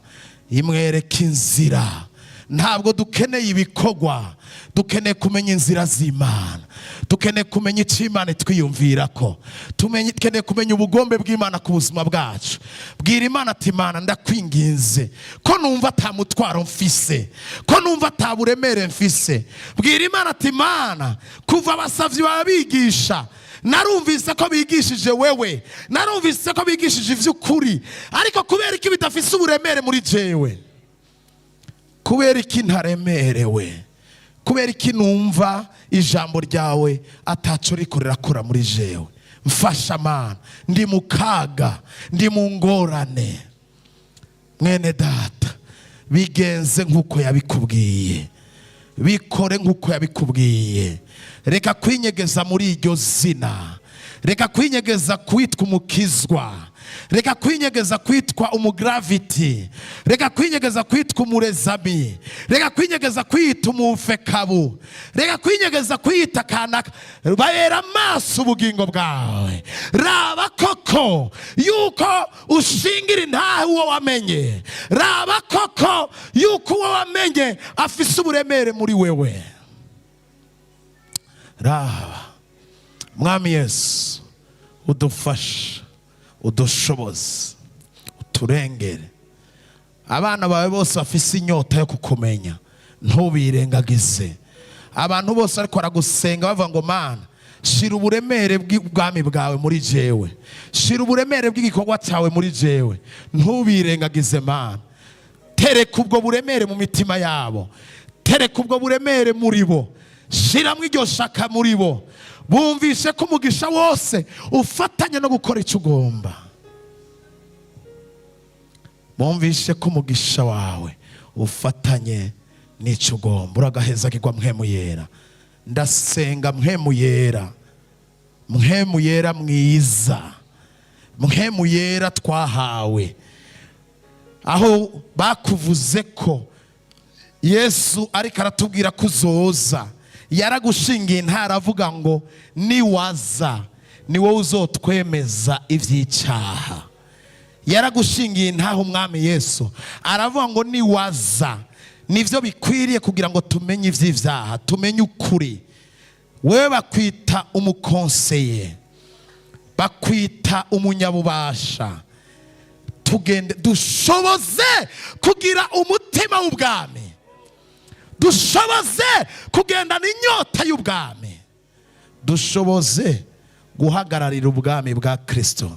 imwereka inzira. Ntabwo dukeneye ibikorwa, dukeneye kumenya inzira z'Imana, dukeneye kumenya icyo Imana itwiyumvira ko dukeneye kumenya ubugombe bw'Imana ku buzima bwacu. Bwira Imana ati: "Imana, ndakwinginze, ko numva ata mutwaro mfise, ko numva ata buremere mfise." Bwira Imana ati: "Imana, kuva abasavyi babigisha, narumvise ko bigishije wewe, narumvise ko bigishije ivy'ukuri, ariko kubera iki bidafise uburemere muri jewe? Kubera iki ntaremerewe? Kubera iki numva ijambo ryawe ataco riko rirakora muri jewe? Mfasha Mana, ndi mu kaga, ndi mu ngorane." Mwene data, bigenze nk'uko yabikubwiye, bikore nk'uko yabikubwiye. Reka kwinyegeza muri iryo zina. Reka kwinyegeza kwitwa umukizwa. Reka kwinyegeza kwitwa umugraviti. Reka kwinyegeza kwitwa umurezami. Reka kwinyegeza kwita umufekabu. Reka kwinyegeza kwita kanaka. Babera amaso ubugingo bwawe. Raba koko yuko ushingira intahe uwo wamenye. Raba koko yuko uwo wamenye afise uburemere muri wewe. Raba Mwami Yesu, udufashe, udushoboze, uturengere. Abana bawe bose bafise inyota yo kukumenya, ntubirengagize. Abantu bose ariko baragusenga bavuga ngo: "Mana, shira uburemere bw'ubwami bwawe muri jewe, shira uburemere bw'igikorwa cyawe muri jewe." Ntubirengagize, Mana. Tereka ubwo buremere mu mitima yabo, tereka ubwo buremere muri bo, shiramo iryo shaka muri bo, bumvishe ko umugisha wose ufatanya no gukora icyo ugomba. Bumvishe ko umugisha wawe ufatanye n'icyo ugomba. Uragahezagirwa, Mpwemu Yera. Ndasenga, Mpwemu Yera, Mpwemu Yera mwiza, Mpwemu Yera twahawe, aho bakuvuze ko Yesu ariko aratubwira ko uzoza, yaragushingiye ntaravuga ngo niwaza ni wowe uzotwemeza iby'icyaha. Yaragushingiye ntaho Umwami Yesu aravuga ngo niwaza nibyo bikwiriye kugira ngo tumenye iby'ibyaha, tumenye ukuri. Wewe bakwita umukonseye, bakwita umunyabubasha. Tugende, dushoboze kugira umutima w'ubwami, dushoboze kugendana inyota y'ubwami, dushoboze guhagararira ubwami bwa Kirisito,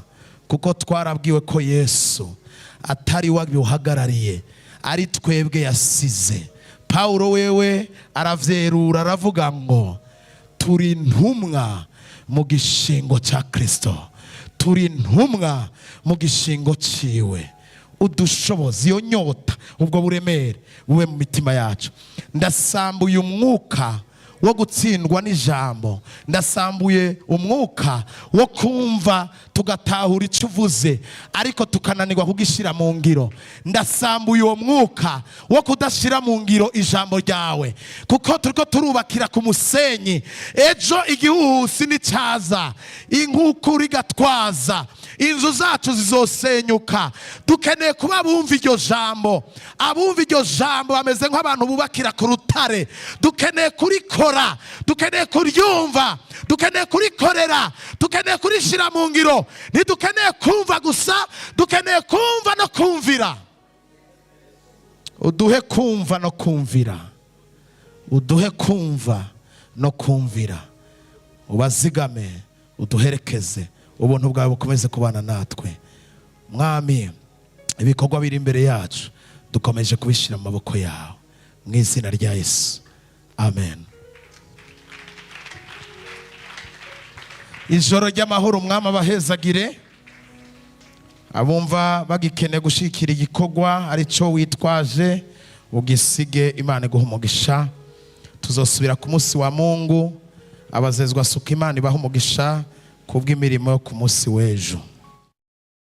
kuko twarabwiwe ko Yesu atari we abuhagarariye, ari twebwe yasize. Pawulo wewe aravyerura, aravuga ngo turi intumwa mu gishingo cya Kirisito, turi intumwa mu gishingo ciwe. Udushobozi, iyo nyota, ubwo buremere bube mu mitima yacu. Ndasambuye umwuka wo gutsindwa n'ijambo. Ndasambuye umwuka wo kumva tugatahura icyo uvuze ariko tukananirwa kugishyira mu ngiro. Ndasambuye uwo mwuka wo kudashyira mu ngiro ijambo ryawe, kuko turiko turubakira ku musenyi. Ejo igihuhusi nicyaza, inkukura igatwaza, inzu zacu zizosenyuka. Dukeneye kuba abumva iryo jambo. Abumva iryo jambo bameze nk'abantu bubakira ku rutare. Dukeneye kurikora, dukeneye kuryumva, dukeneye kurikorera, dukeneye kurishyira mu ngiro. Ntidukeneye kumva gusa, dukeneye kumva no kumvira. Uduhe kumva no kumvira, uduhe kumva no kumvira. Ubazigame, uduherekeze, ubuntu bwawe bukomeze kubana natwe. Mwami, ibikorwa biri imbere yacu dukomeje kubishyira mu maboko yawe, mu izina rya Yesu, amen. Ijoro ry'amahoro. Umwami abahezagire. Abumva bagikeneye gushyigikira igikorwa aricyo witwaje, ugisige. Imana iguha umugisha. Tuzosubira ku munsi wa Mungu. Abazezwa suka, Imana ibaha umugisha kubw'imirimo yo ku munsi w'ejo.